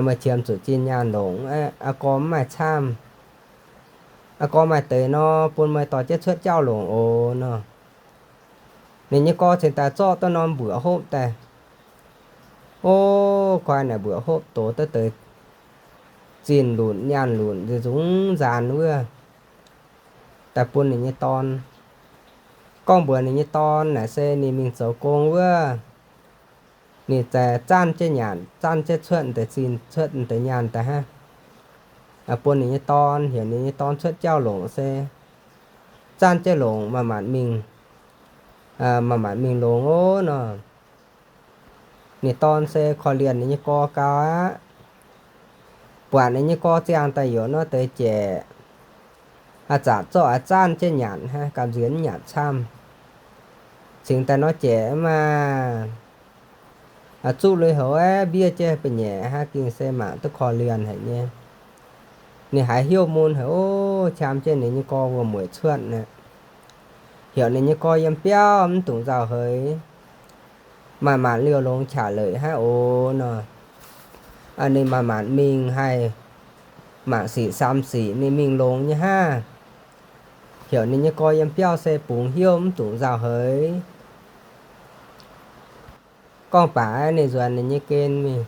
Meih qiemx zuqc zinh nyaanh longc aqv. Aa gorx mv maaih camv. Aa gorx maaih deix nor, bun meih dorh jienv cuotv jauv longc oc nor. Ninh nyei gorx cingx daaih zorqv duqv norm mbuoqc hopv daaih. O, koi naaic mbuoqc hopv doz duqv deix zinh lunc nyaanh lunc nzunc nzaanx wuov, daaih bun ninh nyei dorn. Gorngv mbuox ninh nyei dorn naaic se ninh mingh zoux gong wuov, ninh zanc-zanv jienv nyanc, zanv jienv cuotv deix zinh, cuotv deix nyaanh daaih hnangv. Bun ninh nyei dorn, heuc ninh nyei dorn cuotv jauv longc se zanv jienv longc, manc-manc mingh, manc-manc mingh longx oc nor. Ninh dorn se korv-lienh ninh nyei gorx gau aqv. Buatc ninh nyei gorx ziangh daaih youc nor deix jaic, a'zanc zorqv a'zanv jienv nyanc hnangv, gamh nziex mv nyanc camv. Cingx daaih nor jaic maah, zuqv lui-houx aeqv, mbiev jienv ba'nyeic hnangv, gengh se mangc duqv korv-lienh haic nyei. Ninh haiz hnyouv mun haic oc, qam jienv ninh nyei gorx wuom-mueic cuotv aqv. Heuc ninh nyei gorx yiem biauv mv dungx nzauh heix, manc-manc liouh longx qaqc leic hnangv oc nor. Ninh manc-manc mingh haih mangc sic sam sic ninh mingh longx nyei hnangv. Heuc ninh nyei gorx yiem biauv se bungx hnyouv mv dungx nzauh heix. Gorngv baac ninh nzuonx ninh nyei gen mingh,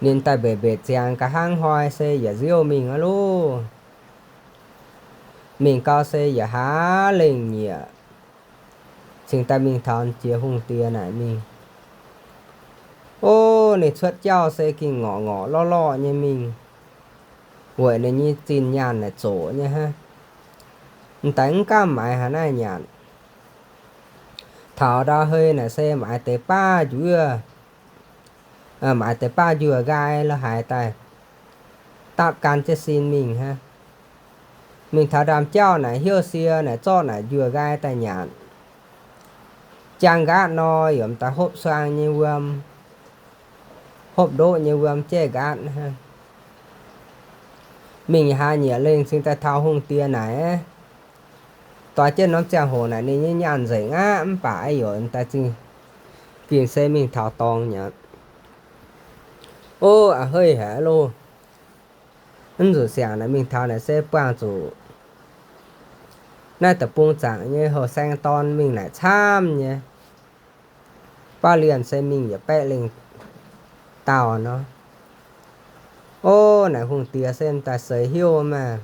ninh daaih mbeix mbeix ziangx nqa'haav hnoi se yietc nziouv mingh aqv loh. Mingh gau se yietc hlaax lengh nyieqc, cingx daaih mingh taux jiex hungh diex naaic mingh. O, ninh cuotv jauv se gengh ngorc ngorc lorqv lorqv nyei mingh, weic ninh nyei zinh nyaanh naaic zoqc nyei hnangv. M'daaih mv gaamv maaiz haaix naaiv nyanc. Taux ndau hei naaic se maaiz deix baav njuov, maaiz deix baav njuov nqaai lo haaix daaih, dapv gan jienv sin mingh hnangv. Mingh taux ndaamv-jauv naaic hnyouv sie naaic zorqv naaic njuov nqaai daaih nyanc. Jaang nqaatv nor, yaac m'daaih hopv suaang nyei wuom, hopv ndoqv nyei wuom jaiv nqaatv hnangv. Mingh hlaax nyieqc lengh cingx daaih taux hungh diex naaic, doix jienv norm ziangh hoc naaic ninh nyei nyaanh nzengc aqv, mv baac yaac m'daaih zingh gingh se mingh taux dorngx nyei. O, a'heiv haic loh. Mv zuqc siangx naaic mingh taux naaic se buangh zuqc naaiv deic-bung zaangc nyei houh saeng dorn mingh naaic camv nyei. Baav lienh se mingh yietc baeqv lengh dauh nor. O, naaic hungh diex se m'daaih seix hnyouv maah.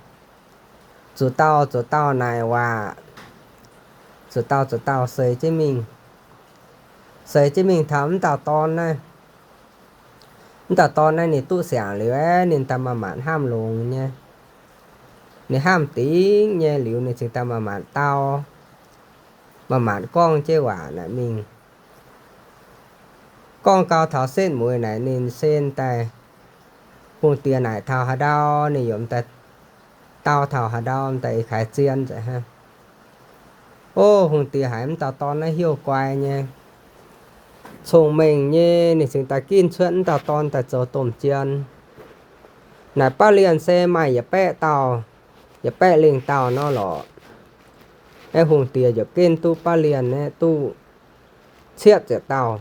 Zuqc dauh zuqc dauh naaic waac, zuqc dauh zuqc dauh seix jienv mingh. Seix jienv mingh taux m'dauh dorn naaiv, m'dauh dorn naaiv ninh duqv siangx liuz aeqv, ninh daaih maaih maanc hnamv longx nyei. Ninh hnamv dingc nyei liuz, ninh cingx daaih maaih maanc dau, maaih maanc gorngv jienv waac naaic mingh. Gorngv gau taux setv mueiz naaic ninh se daaih, hungh diex naaic taux haaix ndau ninh yaac m'daaih dau taux haaix ndau, m'daaih eix kaaix zien nzengc hnangv. O, hungh diex haiz m'dauh dorn naaiv hnyouv guai nyei. cong-mengh nyei, ninh cingx daaih ginv cuotv m'dauh dorn daaih zoux domh jien. Naaic baav lienh se maaih yietc baeqv dauh, yietc baeqv lengh dauh nor lorqc. Aeqv, hungh diex yaac ginv duqv baav lienh aeqv, duqv cietv ziepc dauh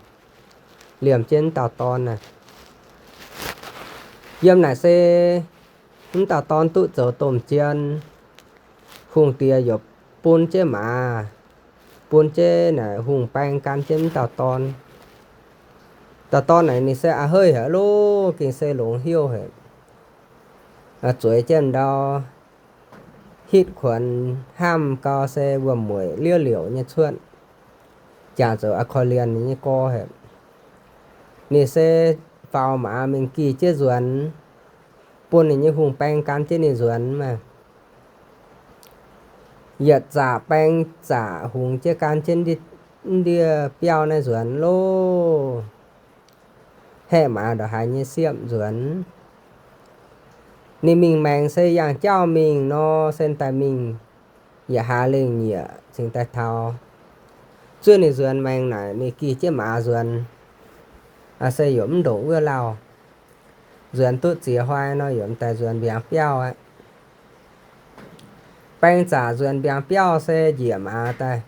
liemh jienv m'dauh dorn naaic. Yiem naaic se m'dauh dorn duqv zoux domh jien, hungh diex yaac bun jienv maaz, bun jienv naaic hungh baeng gan jienv m'dauh dorn. Dauh dorn naaic ninh se a'heiv haic loh, gengh se longx heuc haic. Zueiz jienv ndau hitv kuonx hnamv gau se wuom-mueic liev liouc nyei cuotv, jangx zoux a'korv lienh ninh nyei gorx haic. Ninh se faaux maaz mingh gih jienv nzuonx, bun ninh nyei hungh baeng gan jienv ninh nzuonx maah. Yietc zaqc baeng zaqc hungx jienv gan jienv ndie biauv naaiv nzuonx loh. Haeqv maaz ndongc haaix nyei siepv nzuonx. Ninh mingh maengx se yangh jauv mingh nor, se daaih mingh yietc hlaax lengh nyieqc cingx daaih taux. Zuov ninh nzuonx maengx naaic ninh gih jienv maaz nzuonx, se yaac mv ndongc wuov lauh. Nzuonx duqv ziex hnoi nor yaac m'daaih nzuonx mbiaangx biauv aqv. Baeng zaqc nzuonx mbiaangx biauv se njiec maaz daaih,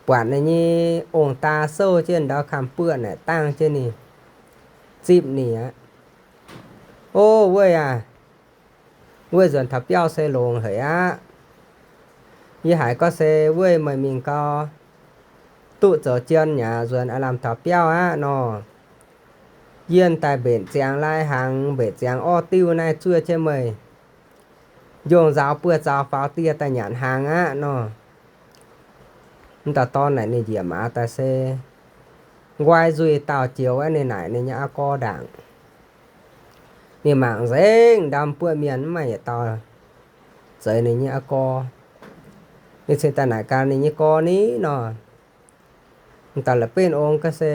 buatc ninh nyei ong-daa souv jienv ndau kamv-buoqv naaic dangh jienv ninh, zipv ninh aqv. O, wuov aac, wuov nzuonx taux biauv se longx haic aqv. Yie haiz gorngv se wuov meih mingh gau, duqv zoux jien aqv, nzuonx aav lamh taux biauv aqv nor. Yie daaih mbenc ziangx lai hnaangx, mbenc ziangx orv diuv naaiv zuov jienv meih njongh nzaaux buoz-zaux faaux dieh daaih nyanc hnaangx aqv nor. M'dauh dorn naaic ninh njiec maaz daaih se nqoi nzuih dauh joux aqv, ninh naaic ninh nyei aa gorx ndaangc. Ninh mangc nzengc ndau buoqv mienh mv maaih yietc dauh zeiz ninh nyei aa gorx. Ninh cingx daaih naaic gaax ninh nyei gorx ni nor. M'daaih la'benv ong gaav se,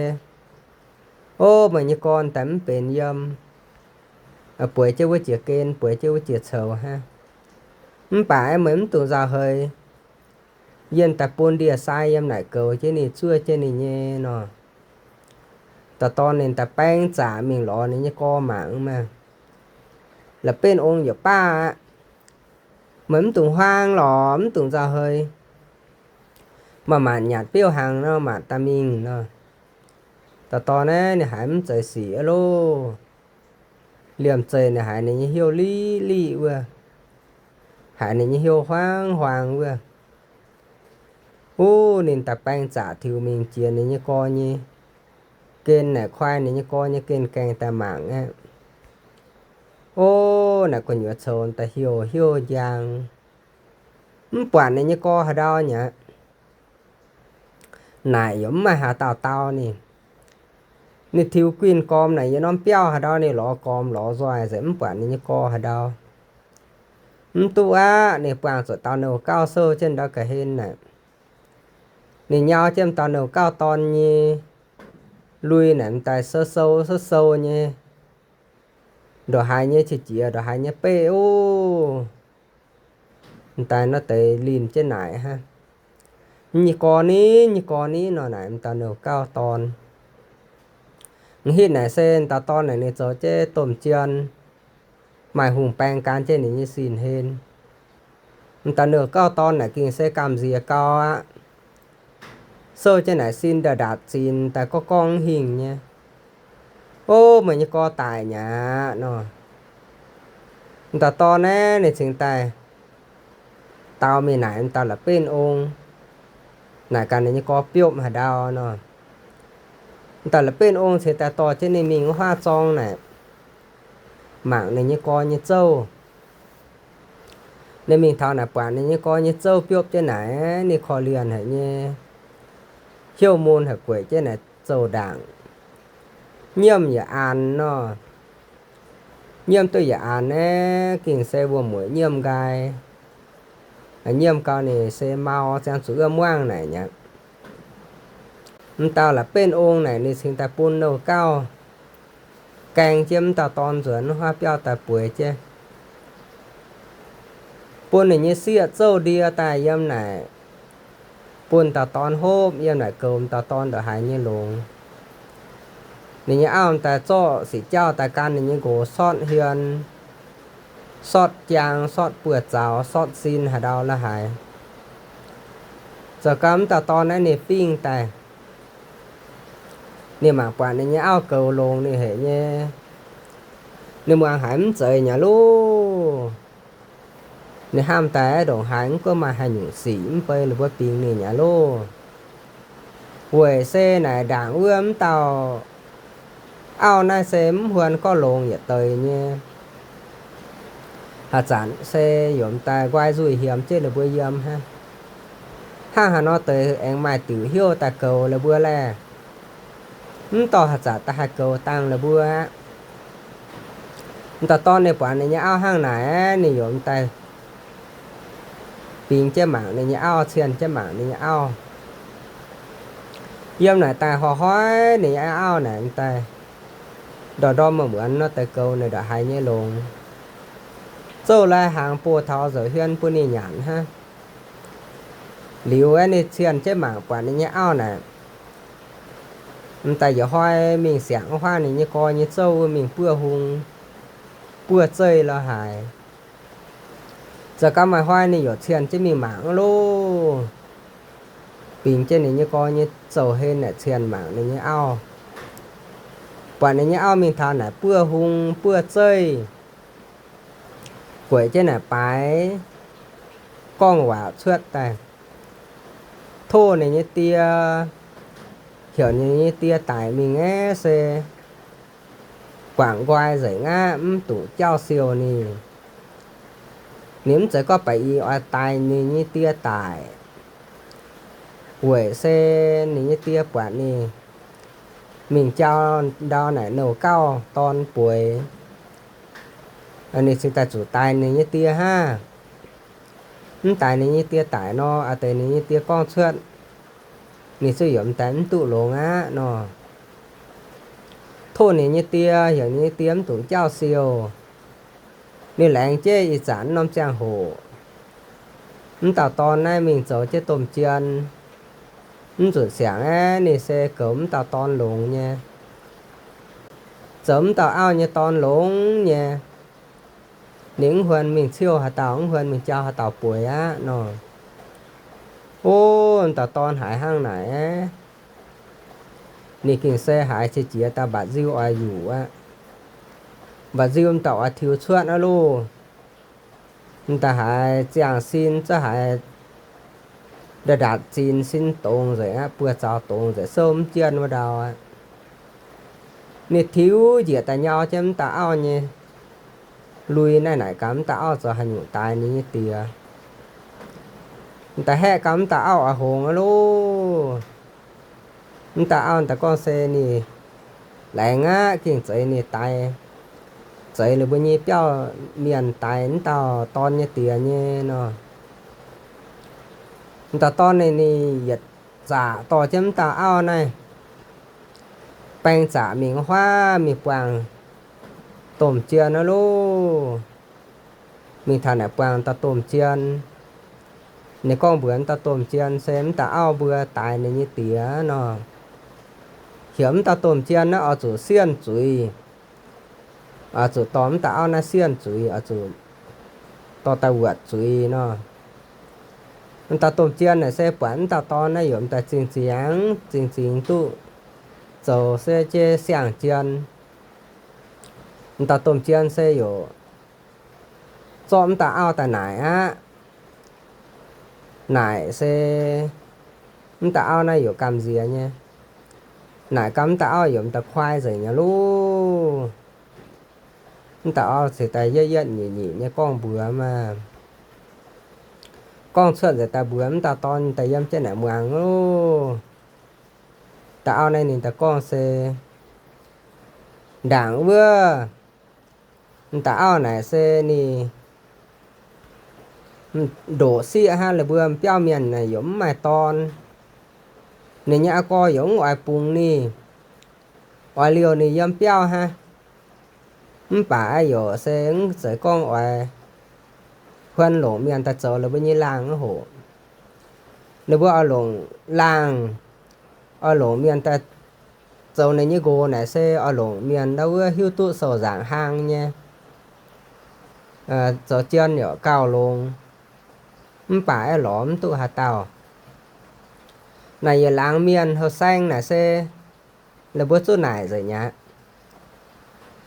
O, meih nyei gorx daaih mv benx yiem, bueix jienv wuov jiex gen, bueix jienv wuov jiex coux hnangv. Mv baac meih mv dungx nzauh heix. Yie daaih bun ndie-sai yiem naaic goux jienv ninh, zuov jienv ninh nyei nor. Dauh dorn ninh daaih baeng zaqc mingh lorz ninh nyei gorx mangc maah. La'benv ong yaac baav aqv. Meih mv dungx huaang lorqc, mv dungx nzauh heix. Maaih maanc nyanc biouv hnaangx nor, maanc daaih mingh nor. Dauh dorn naaiv ninh haiz mv zeiz sic aqv loh. Liemh zeih ninh haiz ninh nyei hnyouv liqv liqv wuov, haiz ninh nyei hnyouv huaang huaang wuov. Wuov ninh daaih baeng zaqc tiux mingh jiex ninh nyei gorx nyei gen naaic, kuaai ninh nyei gorx nyei gen gaengh daaih mangc aqv. O, naaic gu'nyuoz coux daaih hiuv hiuv njang, mv buatc ninh nyei gorx haaix ndau nyei aqv. Naaic yaac mv maaih haaix dauh dau ninh. Ninh tiux guinh gormx naaic yiem norm biauv haaix ndau, ninh lorz gormx lorz nzoih nzengc, mv buatc ninh nyei gorx haaix ndau. Mv duqv aqv, ninh buangh zuqc dauh nouh gauh sou jienv ndau ga'hlen naaic. Ninh nyau jienv dauh nouh gauh dorn nyei lui naaic m'daaih sou sou sou sou nyei, ndongc haaix nyei qiex jiez, ndongc haaix nyei beqv oc. M'daaih nor deix linh jienv naaic hnangv, Nyei gorx ni, nyei gorx ni nor naaic m'daaih nouh gauh dorn. M'hitv naaic se m'daaih dorn naaic ninh zoux jienv domh jien, maaih hungh baeng gan jienv ninh nyei sin hlen. M'daaih nouh gauh dorn naaic gengh se gamh nziex gau aqv. Sou jienv naaic sin nda'ndatc zinx daaih gorngv gorngv hingh nyei. O, meih nyei gorx daic nyei aqv nor. M'daaih dorn naaiv ninh cingx daaih dau mingh naaic m'daaih la'benv ong, naaic gaax ninh nyei gorx biopv haaix ndau nor. M'daaih la'benv ong cingx daaih dorh jienv ninh mingh wuov huaav zorng naaic, mangc ninh nyei gorx nyei zouv. Ninh mingh taux naaic buatc ninh nyei gorx nyei zouv biopv jienv naaic, ninh korv-lienh haic nyei, hnyouv mun haic, gueic jienv naaic zouv ndaangc. Nyiemv yaac aanx nor. Nyiemv duqv yaac aanx naaiv gengh se wuom-mueic nyiemv nqaai. Nyiemv gau ninh se mau ziangh zuqc wuov muangv naaic nyei. M'daaih la'benv ong naaic ninh cingx daaih bun nouh gauh gaeng jienv m'daaih dorn nzuonx huaav biauv daaih bueix jienv, bun ninh nyei sieqv zouv ndie daaih yiem naaic bun dauh dorn hopv yiem naaic goux dauh dorn ndongc haaix nyei longx. Ninh nyei auv m'daaih zorqv sic jauv daaih gan ninh nyei nqox sortv hmien, sortv jaang, sortv buoz-zaux, sortv sin haaix ndau la'haaix. Zoux gau m'dauh dorn naaiv ninh fingx daaih, ninh mangc buatc ninh nyei auv goux longx ninh hec nyei, ninh muangx haiz mv zeiz nyei loh. Ninh hnamv daaih ndongc haaix mv gunv maaih haaix nyungc sic mv bei ninh mbuo bingx ninh nyei loh. Weic se naaic ndaangc wuov m'dauh auv naaiv se mv huon gorngv longx yietc deix nyei. Haaix zanc se yaac m'daaih nqoi nzuih hiemx jienv ninh mbuo yiem hnangv. Hnangv haaix nor deix aengx maaih diuc hnyouv daaih goux ninh mbuo laeh? Mv dorh haaix zanc daaih haih goux dangh ninh mbuo aqv. M'dauh dorn ninh buatc ninh nyei auv hnangv naaic, ninh yaac m'daaih bingx jienv mangc ninh nyei auv, cienh jienv mangc ninh nyei auv. Yiem naaic daaih horh hnoi ninh nyei auv naaic m'daaih ndorm ndorm muonz muonz nor deix goux ninh ndongc haaix nyei longx. Zouv lai hnaangx boh taux nzouc hmien bun ninh nyanc hnangv. Liuz aeqv, ninh cienh jienv mangc buatc ninh nyei auv naaic, m'daaih yietc hnoi mingh siangx huaav ninh nyei gorx nyei zouv wuov mingh buov hung, buov zeih lorh haaix. Zoux gau maaih hnoi ninh yaac cienh jienv mingh mangc loh. Bingx jienv ninh nyei gorx nyei zouv-hlen naaic cienh mangc ninh nyei auv. Buatc ninh nyei auv mingh taux naaic buov hung buov zeih, gueic jienv naaic baaix gorngv waac cuotv daaih, tov ninh nyei die, heuc ninh nyei die daic mingh aeqv, se guangc nqoi nzengc aqv, mv dungx jauv siou ninh. Ninh mv zeiz gorngv baaix i oix daix ninh nyei die daic, weic se ninh nyei die buatc ninh mingh jauv ndau naaic nouh gauh dorn bueix, ninh cingx daaih zuqc daix ninh nyei die hnangv. Mv daix ninh nyei die daic nor, a'deix ninh nyei die gorngv cuotv, ninh zuqc yaac m'daaih mv duqv longx aqv nor. Tov ninh nyei die, heuc ninh nyei die mv dungx jauv siou. Ninh laengz jienv ih zanc norm ziangh hoc, m'dauh dorn naaiv mingh zoux jienv domh jien. Mv nzunc siangx aeqv, ninh se goux m'dauh dorn longx nyei, zoux m'dauh auv nyei dorn longx nyei. Ninh mv huon mingh ciouv haaix dauh, mv huon mingh jauv haaix dauh bueix aqv nor. O, m'dauh dorn haiz hnangv naaic aeqv, ninh gengh se haiz qiex jiez daaih mba'nziu oix yuqc aqv. Mba'nziu m'daaih oix tiux cuotv aqv loh. M'daaih haiz ziangh sin za'haiz ndaatv zinh sin dongz nzengc aqv, buoz zaux dongz nzengc, souv mv jien wuov ndau aqv. Ninh tiux njiec daaih nyau jienv m'dauh auv nyei lui naaiv naaic gaax m'dauh auv zoux haaix nyungc daix ninh nyei die. M'daaih haeqv gaax m'dauh auv oix hngongx aqv loh. M'dauh auv m'daaih gorngv se ninh laengz aqv, gengh zeix ninh daix, zeix ninh mbuo nyei biauv mienh daix m'dauh dorn nyei die nyei nor. M'dauh dorn ninh, ninh yietc zaqc dorh jienv m'dauh auv naaiv baeng zaqc mingh huaav mingh buangh domh jien aqv loh. Mingh taux naaic buangh dauh domh jien. Ninh gorngv mbuox dauh domh jien se m'dauh auv mbuo daix ninh nyei diex nor. Heuc m'dauh domh jien naaiv oix zuqc sienh zuiz, oix zuqc dorh m'dauh auv naaiv sienh zuiz, oix zuqc dorh daaih wuotc zuiz nor. M'dauh domh jien naaic se buatc m'dauh dorn naaiv yaac m'daaih zingh ziangx, zingh zingx duqv zoux se jiex siang-jien. M'dauh domh jien se yaac zorqv m'dauh auv daaih naaic aqv. Naaic se m'dauh auv naaiv yaac gamh nziex nyei. Naaic gaax m'dauh auv yaac m'daaih kuaai nzengc nyei loh. M'dauh auv cingx daaih yietv yietv nyic nyic nyei gorngv mbuox maah. Gorngv cuotv nzengc daaih mbuox m'dauh dorn daaih yiem jienv naaic muangx loh. Dauh auv naaiv ninh daaih gorngv se ndaangc wuov, m'dauh auv naaic se ninh ndoqc sieqv hnangv, lih mbuo biauv mienh naaic yaac mv maaih dorn. Ninh nyei aa gorx yaac mv oix bungx ninh, oix liouh ninh yiem biauv hnangv. Mv baac yaac se mv zeiz gorngv oix huon longc mienh daaih zoux lih mbuo nyei laangh aqv hoc. ninh mbuo oix longc laangh, oix longc mienh daaih zoux ninh nyei nqox naaic se oix longc mienh ndau wuov hiuv duqv sou nzaangc hlang nyei, zoux jien yaac gauh longx, mv baac aeqv, lorz mv duqv haaix dauh. Naaic yietc laangz mienh houh saeng naaic se ninh mbuo zuqc naaic nzengc aqv.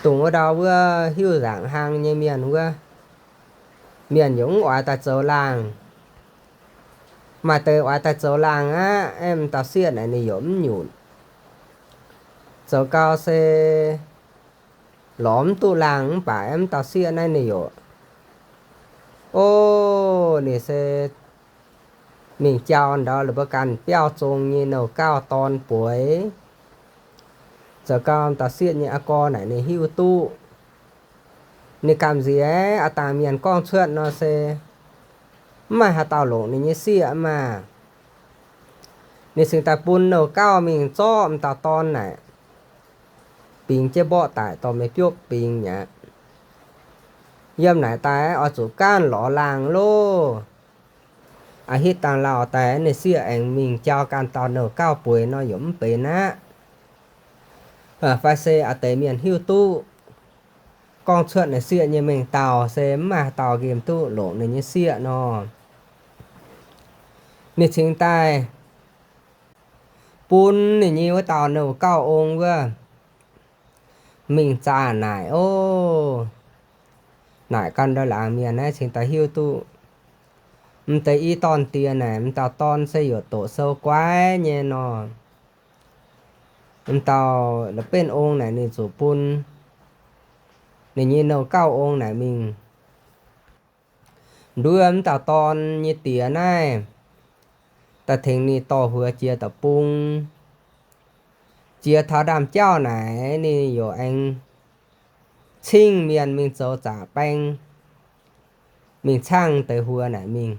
Dongh wuov ndau wuov hiuv nzaangc hlang nyei mienh wuov, mienh yaac mv oix daaih zoux laangh. Maaih deix oix daaih zoux laangh aqv, aeqv, m'dauh sieqv naaic ninh yaac mv nyunc. Zoux gau se lorz mv duqv laangh mv baac aeqv, m'dauh sieqv naaiv ninh yaac, o, ninh se mingh jauv ndau la'buo ganh biauv zong nyei nouh gauh dorn bueix. Zoux gau m'dauh sieqv nyei aa gorx naaic ninh hiuv duqv. Ninh gamh nziex aav dangh mienh gorngv cuotv nor se mv maaih haaix dauh longc ninh nyei sieqv maah. Ninh cingx daaih bun nouh gauh mingh zorqv m'dauh dorn naaic bingx jienv mborqv daic dorh mingh biopv bingx mi'aqv. Yiem naaic daaih oix zuqc gaanv lorz laangh loh. A'hitv dangh lauh daaih ninh sieqv aengx mingh jauv ganh dauh nouh gauh bueix nor yaac mv benx aqv. Fai se a'deix mienh hiuv duqv gorngv cuotv ninh sieqv nyei mengh dauh se mv maaih haaix dauh nqemh duqv longc ninh nyei sieqv nor. Ninh cingx daaih bun ninh nyei wuov dauh nouh gauh ong wuov mingh zaah naaic oc. Naaic ganh ndau laangz mienh naaiv cingx daaih hiuv duqv m'deix i dorn diex naaic m'dauh dorn se yaac doqc sou guaiv nyei nor. M'dauh la'benv ong naaic ninh zuqc bun ninh nyei nouh gauh ong naaic mingh nduov m'dauh dorn nyei diex naaiv, daaih tengx ninh dorh huox jiex deic-bung. Jiex taux ndaamv-jauv naaic ninh yaac aengx cingv mienh mingh zoux zaqc baeng, mingh caangv deix huox naaic mingh.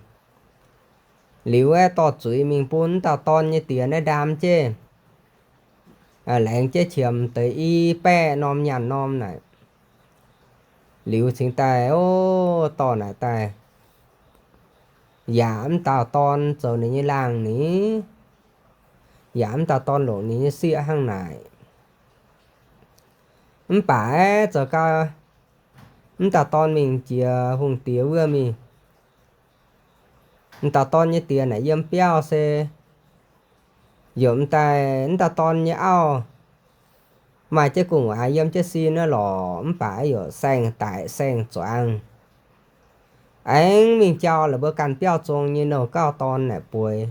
Liuz aeqv, dorh zuiz mingh bun m'dauh dorn nyei diex naaiv ndaam jienv, laengz jienv qiemx deix i baeqv norm nyaanh norm naaic. Liuz cingx daaih, o, dorh naaic daaih yaac m'dauh dorn zoux ninh nyei laangh ni, yaac m'dauh dorn longc ninh nyei sieqv hnangv naaic. Mv baac aeqv, zoux gau m'dauh dorn mingh jiex hungh diex wuov mingh. M'dauh dorn nyei diex naaic yiem biauv se yaac m'daaih m'dauh dorn nyei auv maaih jienv gu'nguaaz yiem jienv sin naaiv lorqc, mv baac yaac saeng-daic saeng-zuangx. Aengx mingh jauv la'buo ganh biauv zong nyei nouh gauh dorn naaic bueix.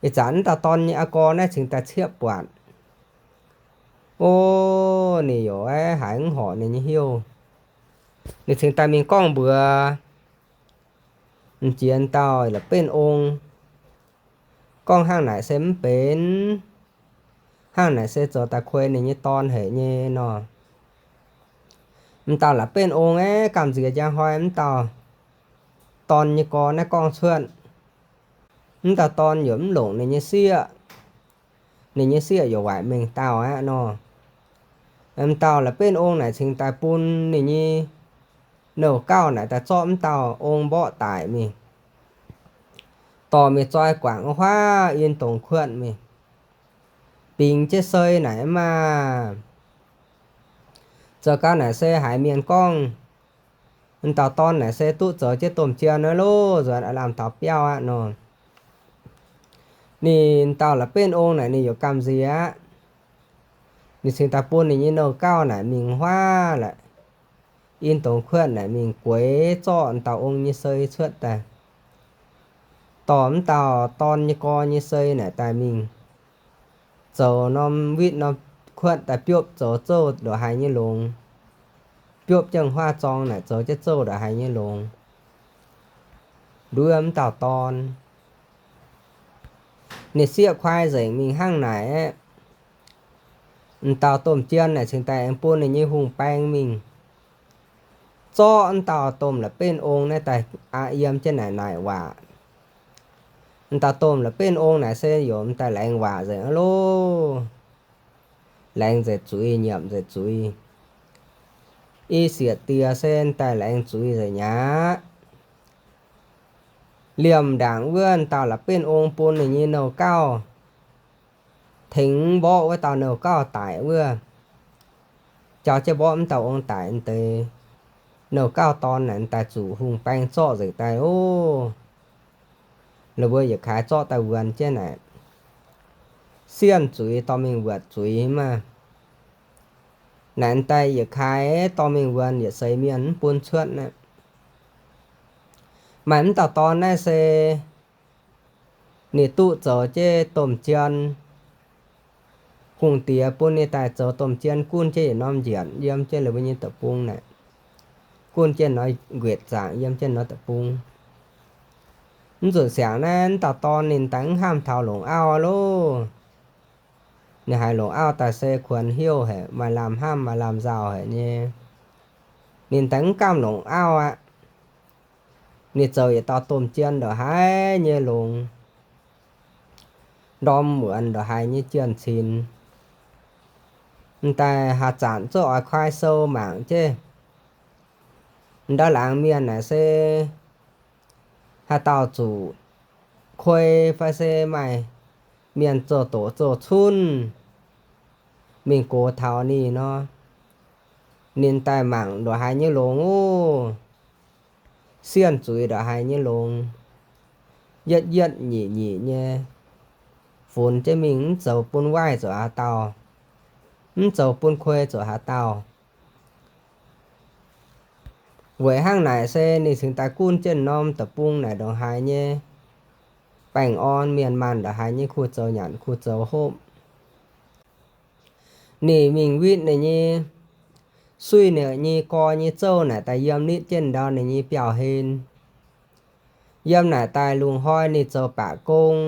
Ih zanc m'dauh dorn nyei aa gorx naaiv cingx daaih ciepv buatc. O, ninh yaac haiz mv horc ninh nyei heuv. Ninh cingx daaih mingh gorngv mbuox m'jiex dauh la'benv ong, gorngv hnangv naaic se mv benx, hnangv naaic se zoux daaih kuei ninh nyei dorn haic nyei nor. M'dauh la'benv ong aeqv, gamh nziex njang hnoi m'dauh dorn nyei gorx naaiv gorngv cuotv, m'dauh dorn yaac mv longc ninh nyei sieqv, ninh nyei sieqv yaac waaic mengh dauh aqv nor. M'dauh la'benv ong naaic cingx daaih bun ninh nyei nouh gauh naaic daaih zorqv m'dauh ong mborqv daic mingh, dorh mingh zoi guangc wuov huaav in dongc kuotv mingh, bingx jienv soi naaic maah. Zoux gau naaic se haiz mienh gorngv, m'dauh dorn naaic se duqv zoux jienv domh jien naaiv loh, nzuonx aav lamh taux biauv aqv nor. Ninh dauh la'benv ong naaic ninh yaac gamh nziex aqv. Ninh cingx daaih bun ninh nyei nouh gauh naaic mingh huaav la'in dongc kuotv naaic mingh gueix zorqv m'dauh ong nyei soi cuotv daaih, dorh m'dauh dorn nyei gorx nyei soi naaic daaih mingh zoux norm witv norm kuotv daaih biopv zoux zouv ndongc haaix nyei longx. Biopv jienv huaav zorng naaic zoux jienv zouv ndongc haaix nyei longx, nduov m'dauh dorn. Ninh sieqv kuaai nzengc mingh hnangv naaic aeqv, m'dauh domh jien naaic cingx daaih aengx bun ninh nyei hungh baeng mingh zorqv m'dauh domh la'benv ong naaiv daaih aqv yiem jienv naaic naaic waac. M'dauh domh la'benv ong naaic se yaac m'daaih laengz waac nzengc aqv loh. Laengz nzengc zuiz, nyiemc nzengc zuiz. I sieqv diex se m'daaih laengz zuiz nzengc aqv. Liemh ndaangc wuov dauh la'benv ong bun ninh nyei nouh gauh tengx mborqv wuov dauh nouh gauh daic wuov, jauv jienv mborqv m'dauh ong daic deix nouh gauh dorn naaic daaih zuqc hungh baeng zorqv nzengc daaih oc. La'buo yietc kaaix zorqv daaih wuonx jienv naaic, sienh zuiz dorh mingh wuotc zuiz maah. Naaic daaih yietc kaaix dorh mingh wuonx yietc seix mienh mv bun cuotv aqv. Maaih m'dauh dorn naaiv se ninh duqv zoux jienv domh jien. Hungh diex bun ninh daaih zoux domh jien gunv jienv yietc norm njiec yiem jienv la'buo nyei deic-bung naaic, gunv jienv norm nquetc zaangc yiem jienv norm deic-bung. Mv nzunc siangx naaiv m'dauh dorn ninh daaih mv hnamv taux longc auv loh. Ninh haiz longc auv daaih se kuonx heuc haic, maaih lamh hnamv maaih lamh nzauh haic nyei. Ninh daaih mv gamh longc auv aqv. Ninh zoux yietc dauh domh jien ndongc haaix nyei longx, ndorm muonz ndongc haaix nyei jien-cin. M'daaih haaix zanc zuqc oix kuaai sou mangc jienv, ndau laangz mienh naaic se haaix dauh zuqc kuei fai se maaih mienh zoux doqc zoux cunv mingh gox taux ninh nor, ninh daaih mangc ndongc haaix nyei longx oc. Sienh zuiz ndongc haaix nyei longx, yietv yietv nyic nyic nyei funx jienv mingh, mv zoux bun waaic zuqc haaix dauh, mv zoux bun kuei zuqc haaix dauh. Weic hnangv naaic se ninh cingx daaih gunv jienv norm deic-bung naaic ndongc haaix nyei baengh orn, mienh maanh ndongc haaix nyei kuh zoux nyanc kuh zoux hopv. Ninh mingh witv ninh nyei suiv, ninh nyei gor nyei zouv naaic daaih yiem nitv jienv ndau ninh nyei biauv-hlen. Yiem naaic daaih lungh hnoi ninh zoux baac gong,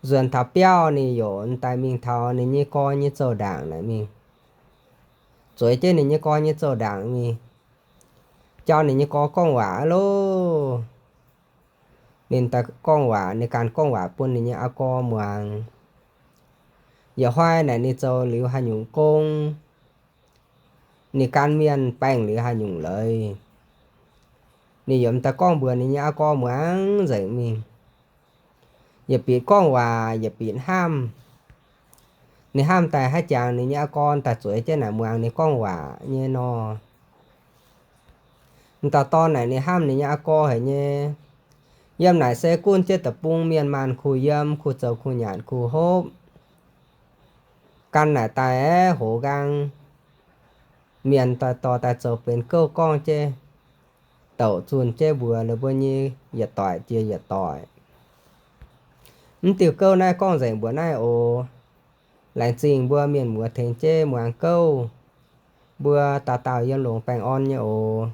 nzuonx taux biauv ninh yaac daaih mingh taux ninh nyei gor nyei zouv-ndaangc naaic mingh, zueiz jienv ninh nyei gor nyei zouv-ndaangc mingh, jauv ninh nyei gor gorngv waac loh. Ninh daaih gorngv waac, ninh ganh gorngv waac bun ninh nyei aa gorx muangx. Yietc hnoi naaic ninh zoux liuz haaix nyungc gong, ninh gan mienh baengh liuz haaix nyungc leiz, ninh yaac daaih gorngv mbuox ninh nyei aa gorx muangx nzengc mingh. Yietc bieqc gorngv waac yietc bieqc hnamv. Ninh hnamv daaih haaix jangx ninh nyei aa gorx daaih zueiz jienv naaic muangx ninh gorngv waac nyei nor. M'dauh dorn naaic ninh hnamv ninh nyei aa gorx haic nyei. Yiem naaic se gunv jienv deic-bung mienh maanh kuh yiem, kuh zoux kuh nyanc kuh hopv. Gan naaic daaih aeqv, hoz nqaang mienh dorh daaih zoux benx gouv gorngv jienv, douc zunh jienv mbuox ninh mbuo nyei yietc doic jiex yietc doic. Mv diuh gouv naaiv gorngv nzengc mbuox naaiv oc. Laengz zingh mbuo mienh muoz tengx jienv muangx gouv. Mbuo dauh dauh yiem longx baengh orn nyei oc.